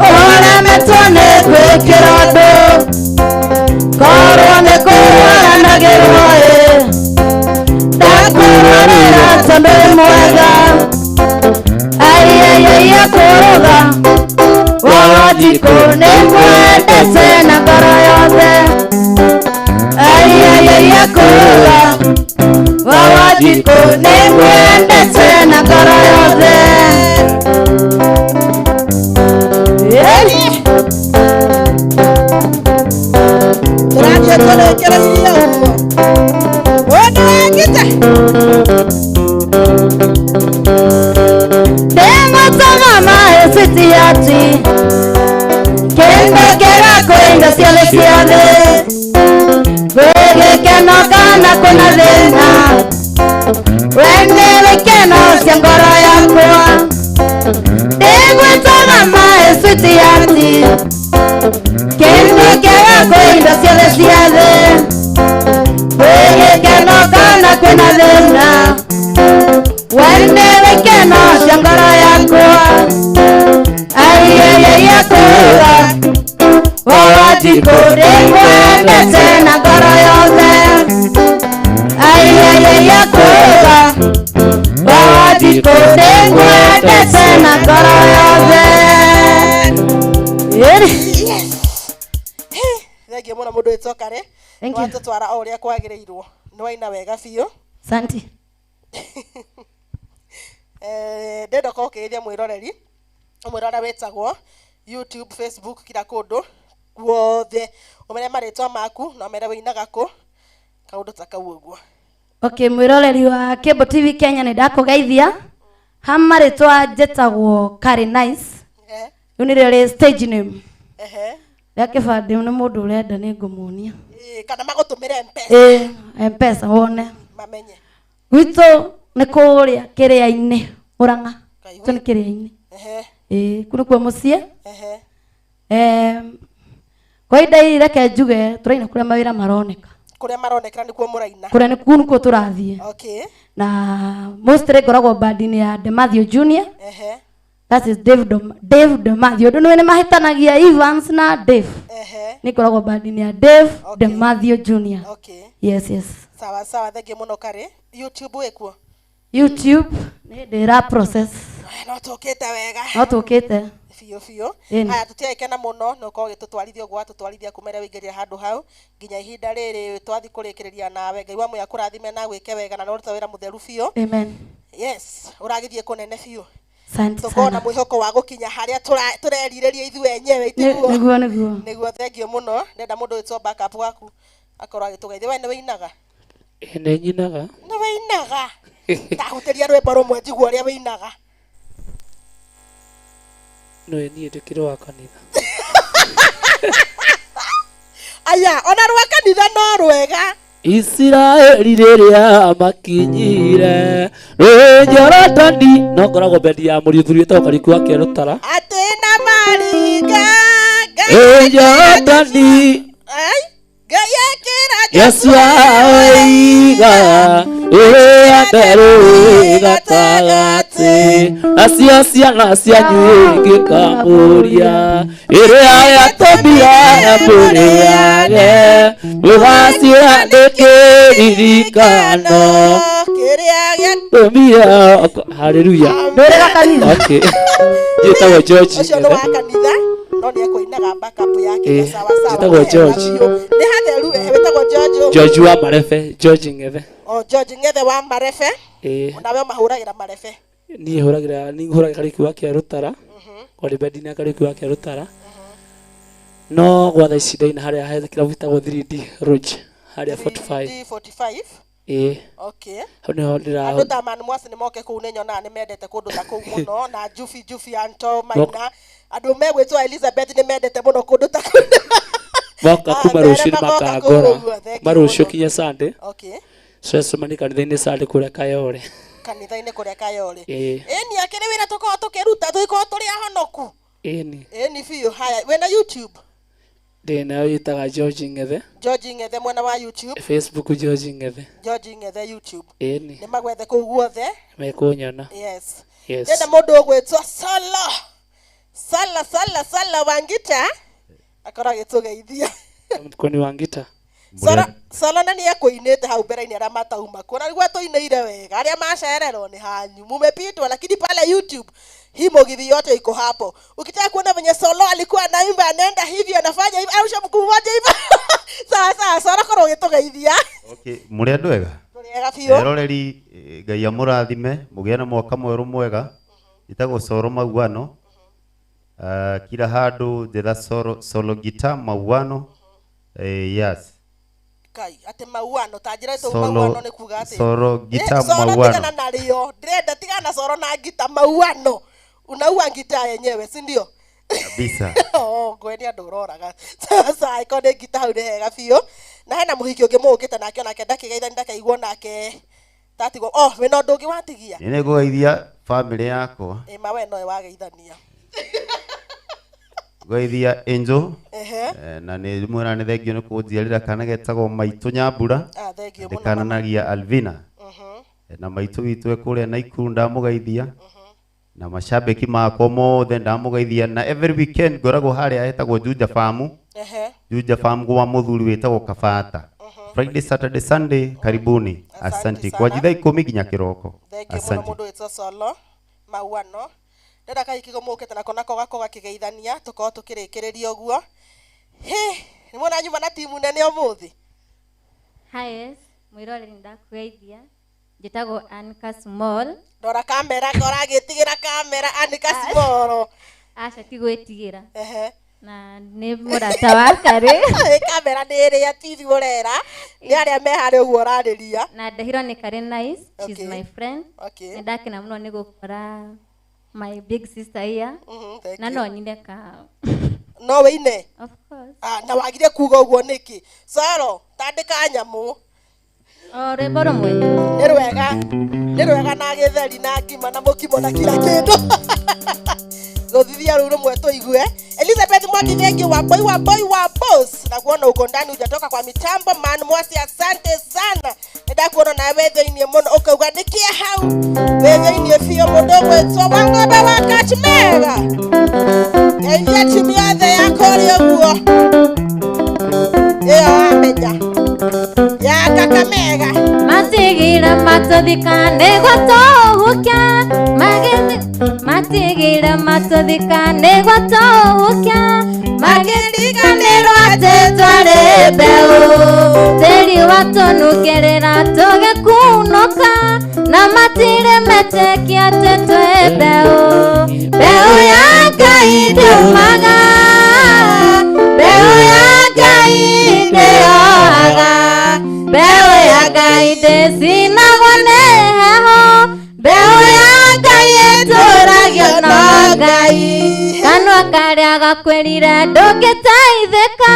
S3: Ũremetwo nĩ gwĩkĩra ũndũ Korwo nĩ kũrwaranagĩrwo ĩ Ndakũrwarĩra tondũ wĩ mwega Aiaiaia kũrũga Wanjikũ nĩ ngwendete na ngoro yothe Aiaiaia kũrũga Wanjikũ nĩ ngwendete na ngoro yothe
S5: Tũrathiĩ tũrĩkĩrĩirie ũguo. Ũndũ wangĩte.
S3: Ndĩmũtũma maĩ citiati Kĩndũ kĩega kwĩ indo ciothe ciothe Gwĩ gĩkeno kana kwĩna thĩna We nĩwe ikeno cia ngoro yakwa Ndĩgwĩtaga maĩ citiati Kĩndũ kĩega kwĩ indo ciothe ciothe Gwĩ gĩkeno kana kwĩna thĩna We nĩwe ikeno cia ngoro yakwa Aiaiaia kũrũga Wanjikũ nĩngwendete na ngoro yothe Aiaiaia kũrũga Wanjikũ nĩngwendete na ngoro yothe
S5: Yes. Thengiũ mũno mũndũ wĩtwo Kare.
S3: Thank you.
S5: Watũtwara o ũrĩa kwagĩrĩirwo. Nĩ waina wega biũ.
S3: Asante.
S5: Ndĩrenda ũkorwo ũkĩgeithia mwĩroreri ũmwĩre ũrĩa wĩtagwo YouTube, Facebook, kila kũndũ guothe ũmere marĩtwa maku na ũmere wĩinaga kũ kaũndũ ta kau ũguo.
S3: Okay, mwĩroreri wa Cable TV Kenya nĩ ndakũgeithia ha marĩtwa njĩtagwo Kari Nice rĩu nĩrĩo rĩ stage name rĩa kĩbandĩ nĩ mũndũ ũrenda nĩ ngũmuonia
S5: Kana magũtũmĩre M-Pesa
S3: ĩĩ M-Pesa wone
S5: mamenye.
S3: Gwitũ nĩ kũrĩa kĩrĩa-inĩ Mũrang'a
S5: Kaigu.
S3: gwitũ nĩ kĩrĩa-inĩ ĩĩ kũu nĩkuo mũciĩ Kwa ihinda rĩrĩ reke njuge tũraina kũrĩa mawĩra maroneka
S5: Kũrĩa maronekera nĩkuo mũraina.
S3: Kũrĩa nĩkuo nĩkuo tũrathiĩ
S5: Okay.
S3: na mostly ngoragwo band-inĩ ya Demathew Junior That is Dave Dave Demathew ũndũ nĩwe nĩ mahĩtanagia Evans na Dave nĩ ngoragwo band-inĩ ya Dave
S5: Okay.
S3: Demathew Junior
S5: Okay.
S3: Yes, yes.
S5: Sawa sawa, thengiũ mũno Kari. YouTube ĩkuo?
S3: YouTube nĩ hĩndĩ ĩra process
S5: No tũkĩte wega.
S3: No tũkĩte
S5: Biũ biũ.
S3: Ĩni.
S5: Haya tũtiagĩkena mũno nĩ ũkorwo ũgĩtũtwarithia ũguo watũtwarithia kuma rĩrĩa waingĩrire handũ hau nginya ihinda rĩrĩ twathiĩ kũrĩkĩrĩria nawe. Ngai wa muoyo akũrathime na agwĩke wega na nĩ ũruta wĩra mũtheru biũ.
S3: Amen.
S5: Yes, ũragĩthiĩ kũnene biũ.
S3: Asante
S5: Tũkorwo na
S3: sana.
S5: mwĩhoko wa gũkinya harĩa tũrerirĩria ithuĩ enyewe itiguo.
S3: Nĩguo nĩguo.
S5: Nĩguo thengiũ mũno. Ndenda mũndũ wĩtwo backup waku akorwo agĩtũgeithia. We nĩ wĩinaga?
S6: Ĩ nĩ nyinaga.
S5: Nĩ wĩinaga? Ndahutĩria rwĩmbo rũmwe njigue ũrĩa wĩinaga.
S6: Nĩ niĩ ndĩkĩrĩ wa kanitha.
S5: Aya, ona rwa kanitha no rwega.
S6: Isiraeli rĩrĩa makinyire rũĩ Jorodani no ngoragwo bendi ya mũriũthuri wĩtagwo Kariuki wa Kĩarũtara.
S5: Atĩ na maringa Ngai
S6: Rũĩ Jorodani
S5: Ai, Ngai ekĩra
S6: Yesu oiga ĩrĩa nderũ gatagatĩ nacio ciana cianyu ingĩkamũria ĩrĩa yatũmire mũrĩage mũgacira ndĩkĩririkano
S5: kĩrĩa
S6: tũmire. Haleluya.
S3: Ndũrĩga kanitha.
S6: Okay. Njĩtagwo George
S5: Ũcio nĩ wa
S6: Ng'ethe.
S5: kanitha no nĩ ekũinaga backup yake sawa sawa.
S6: Njĩtagwo George.
S5: Nĩ hatheru wĩtagwo George ũ?
S6: George wa Marebe, George Ng'ethe.
S5: O George Ng'ethe wa Marebe.
S6: Ĩĩ.
S5: Nawe ũmahũragĩra marebe?
S6: Niĩ hũragĩra niĩ hũragĩra Kariuki wa Kĩarũtara. Kwarĩ bendi-inĩ ya Kariuki wa Kĩarũtara. No gwa thaa ici ndaina harĩa he kĩrabu gĩtagwo 3D Lodge harĩa 45.
S5: 3D45.
S6: Ĩĩ.
S5: Okay.
S6: Hau nĩho ndĩra
S5: Andũ ta Man Mwasi nĩ moke kũu nĩ nyonaga nĩ mendete kũndũ ta kũu mũno na Jufi Jufi Anto Maina andũ megwĩtwo Elizabeth nĩ mendete mũno kũndũ ta kũu.
S6: Moka
S5: Ah,
S6: kuma
S5: mbere
S6: rũciũ nĩ
S5: magoka kũu
S6: makangora.
S5: ũguo, thank
S6: Kuma
S5: you
S6: rũciũ
S5: mũno.
S6: kinya Sunday.
S5: Okay.
S6: Twecemania kanitha-inĩ Sunday kũrĩa Kayole.
S5: Kanitha-inĩ kũrĩa Kayole.
S6: Ĩĩ.
S5: Ĩni akĩrĩ wĩra tũkoragwo tũkĩruta tũgĩkorwo tũrĩ ahonoku.
S6: Ĩni.
S5: Ĩni biũ. Haya, wĩna YouTube?
S6: Ndĩ nayo ĩtaga George Ng'ethe.
S5: George Ng'ethe mwena wa YouTube.
S6: Facebook George Ng'ethe.
S5: George Ng'ethe YouTube.
S6: Ĩni.
S5: Nĩ magwethe kũu guothe.
S6: Mekunyona.
S5: Yes.
S6: Yes.
S5: Ndĩrenda mũndũ ũgwĩtwo Solo. Sala Sala Sala Wangita akorwo agĩtũgeithia.
S6: Mkoni wa ngita.
S5: Solo Solo na nĩ ekũinĩte hau mbere-inĩ arĩa matauma kuo na nĩguo tũinĩire wega arĩa macererwo nĩ hanyu mumepitwa, lakini pale YouTube hii Mugithi yote iko hapo. Ukitaka kuona venye Solo alikuwa anaimba, anaenda hivi, anafanya hivi, arusha mguu mmoja hivi. Sawa sawa, Solo korwo ũgĩtũgeithia.
S4: Okay, mũrĩ andũ ega?
S5: Tũrĩ ega biũ.
S4: Eroreri Ngai amũrathime mũgĩe na mwaka mwerũ mwega. Njĩtagwo Soro Mauano. Kila handũ njetha Soro, Solo Guitar Mauano. Yes.
S5: Kai, atĩ Mauano, ta njĩra ĩtũ
S4: Solo,
S5: Mauano nĩ kuga atĩ.
S4: Soro Guitar
S5: Soro
S4: Mauano.
S5: tigana narĩo. Ndĩrenda tigana na Soro na ngita Mauano. Unaua ngita yenyewe, si ndio?
S4: Kabisa.
S5: Oh, ngwe nĩ andũ ũroraga. Sasa iko nĩ ngita hau nĩ hega biũ. Na hena mũhiki ũngĩ mũũkĩte nake onake ndakĩgeithania ndakaigwo nake tatigwo. Oh, wĩna ũndũ ũngĩ watigia?
S4: Nĩ nĩngũgeithia family yakwa.
S5: Ĩ ma we nowe wageithania.
S4: Ngũgeithia Angel.
S5: Ehe.
S4: Na nĩ mwĩra nĩ thengio nĩ kũnjiarĩra kana getagwo Maitũ Nyambura.
S5: Ah, thengio mũno.
S4: Ndĩkananagia Alvina. Na maitũ witũ e kũrĩa Naikuru ndamũgeithia. Na mashabiki makwa mothe ndamũgeithia. Na every weekend ngoragwo harĩa hetagwo Juja Farm.
S5: Ehe.
S4: Juja Farm gwa mũthuri wĩtagwo Kabata. Friday, Saturday, Sunday, karibuni. Asante.
S5: Sana.
S4: Kwa thaa 10 nginya kĩroko.
S5: Thengio mũno
S4: Asante.
S5: mũndũ wĩtwo Solo Mauano. Ndĩrenda kahiki mũũkĩte nako nako gakorwo gakĩgeithania tũkorwo tũkĩrĩkĩrĩria ũguo. Hĩ, nĩ mwona nyuma na timu nene ũmũthĩ.
S7: Hi, mwĩroreri ndakũgeithia. Njĩtagwo Anka Small.
S5: Rora kamera, ũragĩtigĩra kamera Anka Small.
S7: Aca ti gwĩtigĩra.
S5: Ehe.
S7: Na nĩ mũrata wa Karĩ.
S5: Kamera nĩ ĩrĩa TV ũrera. Nĩ arĩa me harĩa ũguo ũrarĩria.
S7: Na ndehirwo nĩ Karĩ Nice. She's
S5: Okay.
S7: my friend.
S5: Okay.
S7: Nĩ ndakena mũno nĩ gũkora my big sister here.
S5: Thank
S7: Na
S5: you.
S7: no nyine ka.
S5: No wĩine?
S7: Of course.
S5: Ah, na wagire kuga ũguo nĩkĩ? Solo, tandĩka nyamũ.
S7: O rwĩmbo rũmwe.
S5: Nĩ rwega. Nĩ rwega na gĩtheri na ngima na mũkimo na kila kĩndũ. Rũthithia rũu rũmwe tũigue. Elizabeth Mwangi, thank you. Wamboi, Wamboi, wa boss. Na kuona uko ndani hujatoka kwa mitambo. Man Mwasi, asante sana. Nĩndakuona nawe thĩinĩ mũno ũkauga nĩkĩe hau. Wĩ thĩinĩ biũ mũndũ ũgwĩtwo Wang'ombe wa Kachimega. Geithia timu yothe ya kũrĩa ũguo. Ĩyo wamenya. Ya Kakamega.
S7: Matigire matũthika nĩguo tũhuke. Matigire matũthika nĩguo tũhuke. Magĩriganĩrwo atĩ twarĩ mbeũ. Tĩri watũnukĩrĩra tũgĩkunũka. Na matirĩ metĩkia atĩ twĩ mbeũ. Mbeũ ya Ngai ndĩumaga. Mbeũ ya Ngai ndĩohaga. Mbeũ ya Ngai ndĩcinagwo nĩ heho. Mbeũ ya Ngai ĩtũragio no Ngai. Kanua karĩa gakwĩrire ndũngĩteithĩka,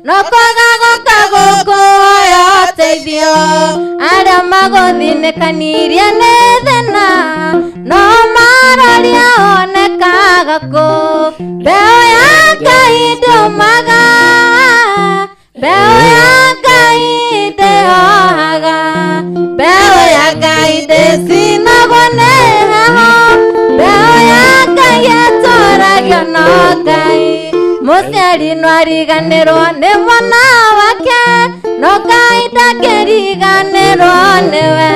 S7: no kwaga gũka gũkũhoya ũteithio. Arĩa magũthinĩkanirie nĩ thĩna, no mararia onekaga kũ. Mbeũ ya Ngai ndĩumaga. Mbeũ ya Ngai ndĩohaga. Mbeũ ya Ngai ndĩcinagwo nĩ heho. Mbeũ ya Ngai ĩtũragio no Ngai. Mũciari no ariganĩrwo nĩ mwana wake, no Ngai ndangĩriganĩrwo nĩwe.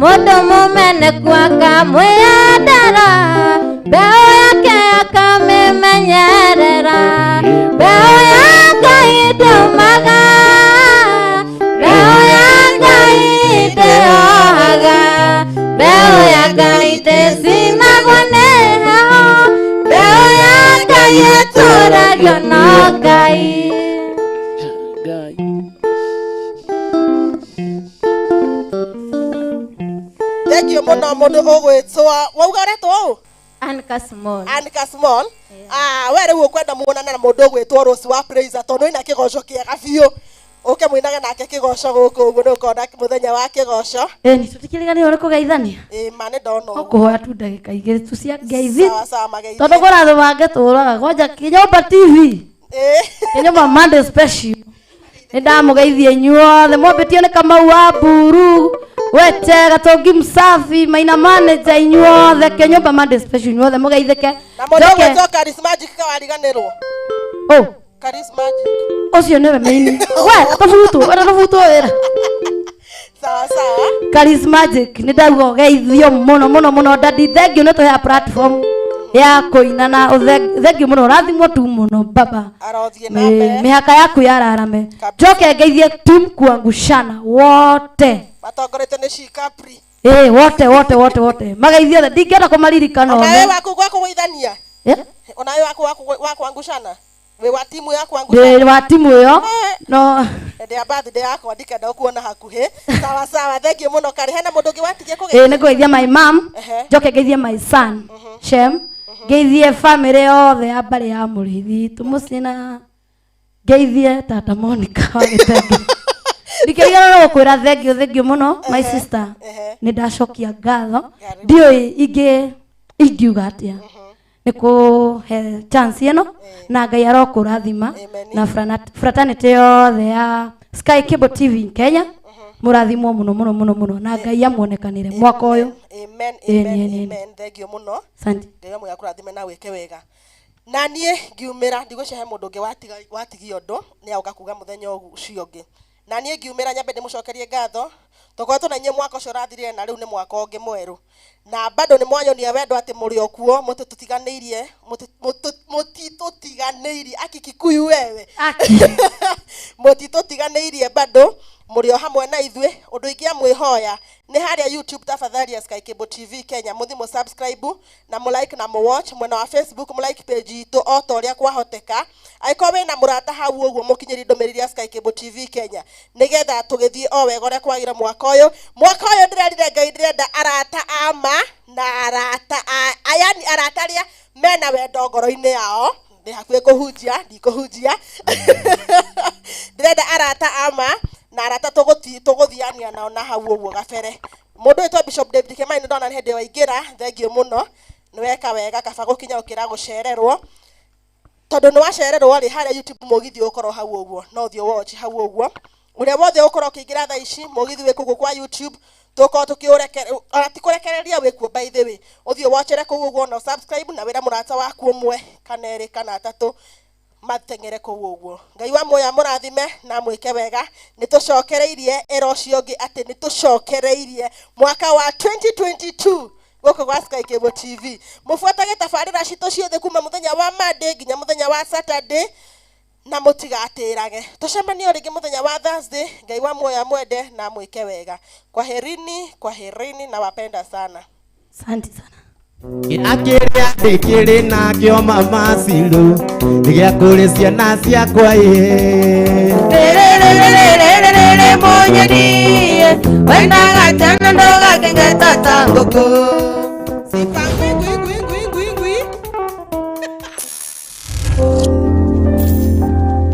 S7: Mũndũ mũmeneku akamwĩyendera, mbeũ yake akamĩmenyerera. Mbeũ ya Ngai ndĩumaga. Mbeũ ya Ngai ndĩohaga. Mbeũ ya Ngai ndĩcinagwo nĩ heho. Mbeũ ya Ngai ĩtũragio no Ngai.
S6: Ngai.
S5: Thank you mũno mũndũ ũgwĩtwo. Wauga ũretwo ũ?
S7: Anka Small.
S5: Anka Small. Ah, we rĩu ũkwenda muonane na mũndũ ũgwĩtwo Rose wa Praiser tondũ ĩna kĩgoco kĩega biũ. Ũke mũinage nake kĩgoco gũkũ ũguo nĩ ũkona mũthenya wa kĩgoco.
S3: Ĩni tũtikĩriganĩrwo nĩ kũgeithania.
S5: Ĩ ma nĩ ndona ũguo.
S3: Ũkũhoya tu ndagĩka igĩrĩ tu cia ngeithi.
S5: Sawa sawa mageithie.
S3: Tondũ kũrĩ andũ mangĩtũraga kwanja kĩnyũmba TV. Kĩnyũmba Monday special. Nĩ ndamũgeithia inyuothe mwambĩtio nĩ Kamau wa Mburu wete Gatongi Msafi Maina manager inyuothe Kĩnyũmba Monday special inyuothe mũgeithĩke.
S5: Na mũndũ
S3: Njoke-
S5: ũgwĩtwo Charismagic kawariganĩrwo.
S3: Oh,
S5: Charismagic.
S3: ũcio nĩwe main. We tũbutwo, wenda tũbutwo wĩra.
S5: Sawa sawa.
S3: Charismagic nĩ ndauga ũgeithio mũno mũno mũno dadi, thank you nĩ tũhea platform ya kũina na thank you mũno, ũrathimwo tu mũno baba.
S5: Arothiĩ na mbere.
S3: Mĩhaka yaku yararame. Njoke ngeithie team kuangushana wote.
S5: Matongoretio nĩ Shikapri.
S3: Ĩ wote wote wote wote mageithio othe, ndingĩenda kũmaririkana
S5: Onawe
S3: othe.
S5: waku gwa kũgũithania.
S3: Eh?
S5: Onawe waku wa kuangushana. Wĩ wa timu ya kuangushana.
S3: Ndĩ wa timu ĩyo no.
S5: Ndĩ ya birthday yakwa ndikenda gũkuona hakuhĩ. Sawa sawa, thank you mũno Kari. Hena mũndũ ũngĩ watigia
S3: Ĩ
S5: kũgeithia?
S3: nĩ ngũgeithia my mom, njoke ngeithie my son Shem, ngeithie family yothe ya mbarĩ ya Mũrĩithi itũ mũciĩ na ngeithie tata Monica wa Gĩtenge. Ndikĩriganĩrwo nĩ gũkwĩra thank you, thank you mũno my sister, nĩ ndacokia ngatho, ndiũĩ ingĩ ingiuga atĩa nĩ kũhe chance ĩno na Ngai arokũrathima na fraternity yothe ya Sky Cable TV in Kenya, mũrathimwo mũno mũno mũno mũno na Ngai amuonekanĩre mwaka ũyũ.
S5: Amen,
S3: Ĩni,
S5: amen,
S3: ĩni, ĩni.
S5: amen. Thank you mũno.
S3: Asante.
S5: Ngai wa muoyo akũrathime na wĩke wega. Na niĩ ngiumĩra ndigwĩciria he mũndũ ũngĩ watigia ũndũ nĩ agoka kuga mũthenya ũcio ũngĩ. Na niĩ ngiumĩra nyambe ndĩmũcokerie ngatho tũkoretwo na inyuĩ mwaka ũcio ũrathirire na rĩu nĩ mwaka ũngĩ mwerũ na bado nĩ mwanyonia wendo atĩ mũrĩ o kuo mũtitũtiganĩirie, mũtitũtiganĩirie aki Kikuyu wewe mũtitũtiganĩirie, bado mũrĩ o hamwe na ithuĩ. Ũndũ ingĩamwĩhoya nĩ harĩa YouTube tafadhali ya Sky Cable TV Kenya mũthi mũ subscribe na mũ like na mũ watch, mwena wa Facebook mũ like page itũ o ta ũrĩa kwahoteka. Angĩkorwo wĩna mũrata hau ũguo mũkinyĩrie ndũmĩrĩri ya Sky Cable TV Kenya nĩgetha tũgĩthiĩ o wega ũrĩa kwagĩra mwaka ũyũ. Mwaka ũyũ ndĩrerire Ngai ndĩrenda arata a ma na arata a yani arata arĩa mena wendo ngoro-inĩ yao. Ndĩ hakuhĩ kũhunjia, ndikũhunjia. Ndĩrenda arata a ma na arata tũgũthiania nao na hau ũguo gabere. Mũndũ wĩtwo Bishop David Kimani nĩ ndona nĩ hĩndĩ waingĩra, thengiũ mũno, nĩ weka wega, kaba gũkinya gũkĩra gũcererwo tondũ nĩ wacererwo rĩ harĩa YouTube mũgithi ũkorwo hau ũguo no ũthiĩ watch hau ũguo. Ũrĩa wothe ũkorwo ũkĩingĩra thaa ici mũgithi wĩ kũu kwa YouTube tũkorwo tũkĩũrekereria, ona ti kũrekereria wĩ kuo by the way, ũthiĩ watchere kũu ũguo na subscribe na wĩra mũrata waku ũmwe kana erĩ kana atatũ mateng'ere kũu ũguo. Ngai wa muoyo amũrathime na amwĩke wega. Nĩ tũcokereirie ĩra ũcio ũngĩ atĩ nĩ tũcokereirie mwaka wa 2022 gũkũ gwa Sky Cable TV. Mũbuatage tabarĩra citũ ciothe kuma mũthenya wa Monday nginya mũthenya wa Saturday na mũtigatĩrage. Tũcemanie o rĩngĩ mũthenya wa Thursday. Ngai wa muoyo amwende na amwĩke wega. Kwaherini, kwaherini na wapenda sana.
S3: Asante sana.
S2: Akĩrĩa ndĩkĩrĩ nakĩo mama Ciru nĩ gĩa kũrĩ ciana ciakwa ĩ.
S8: Rĩrĩ mũnyeni wendaga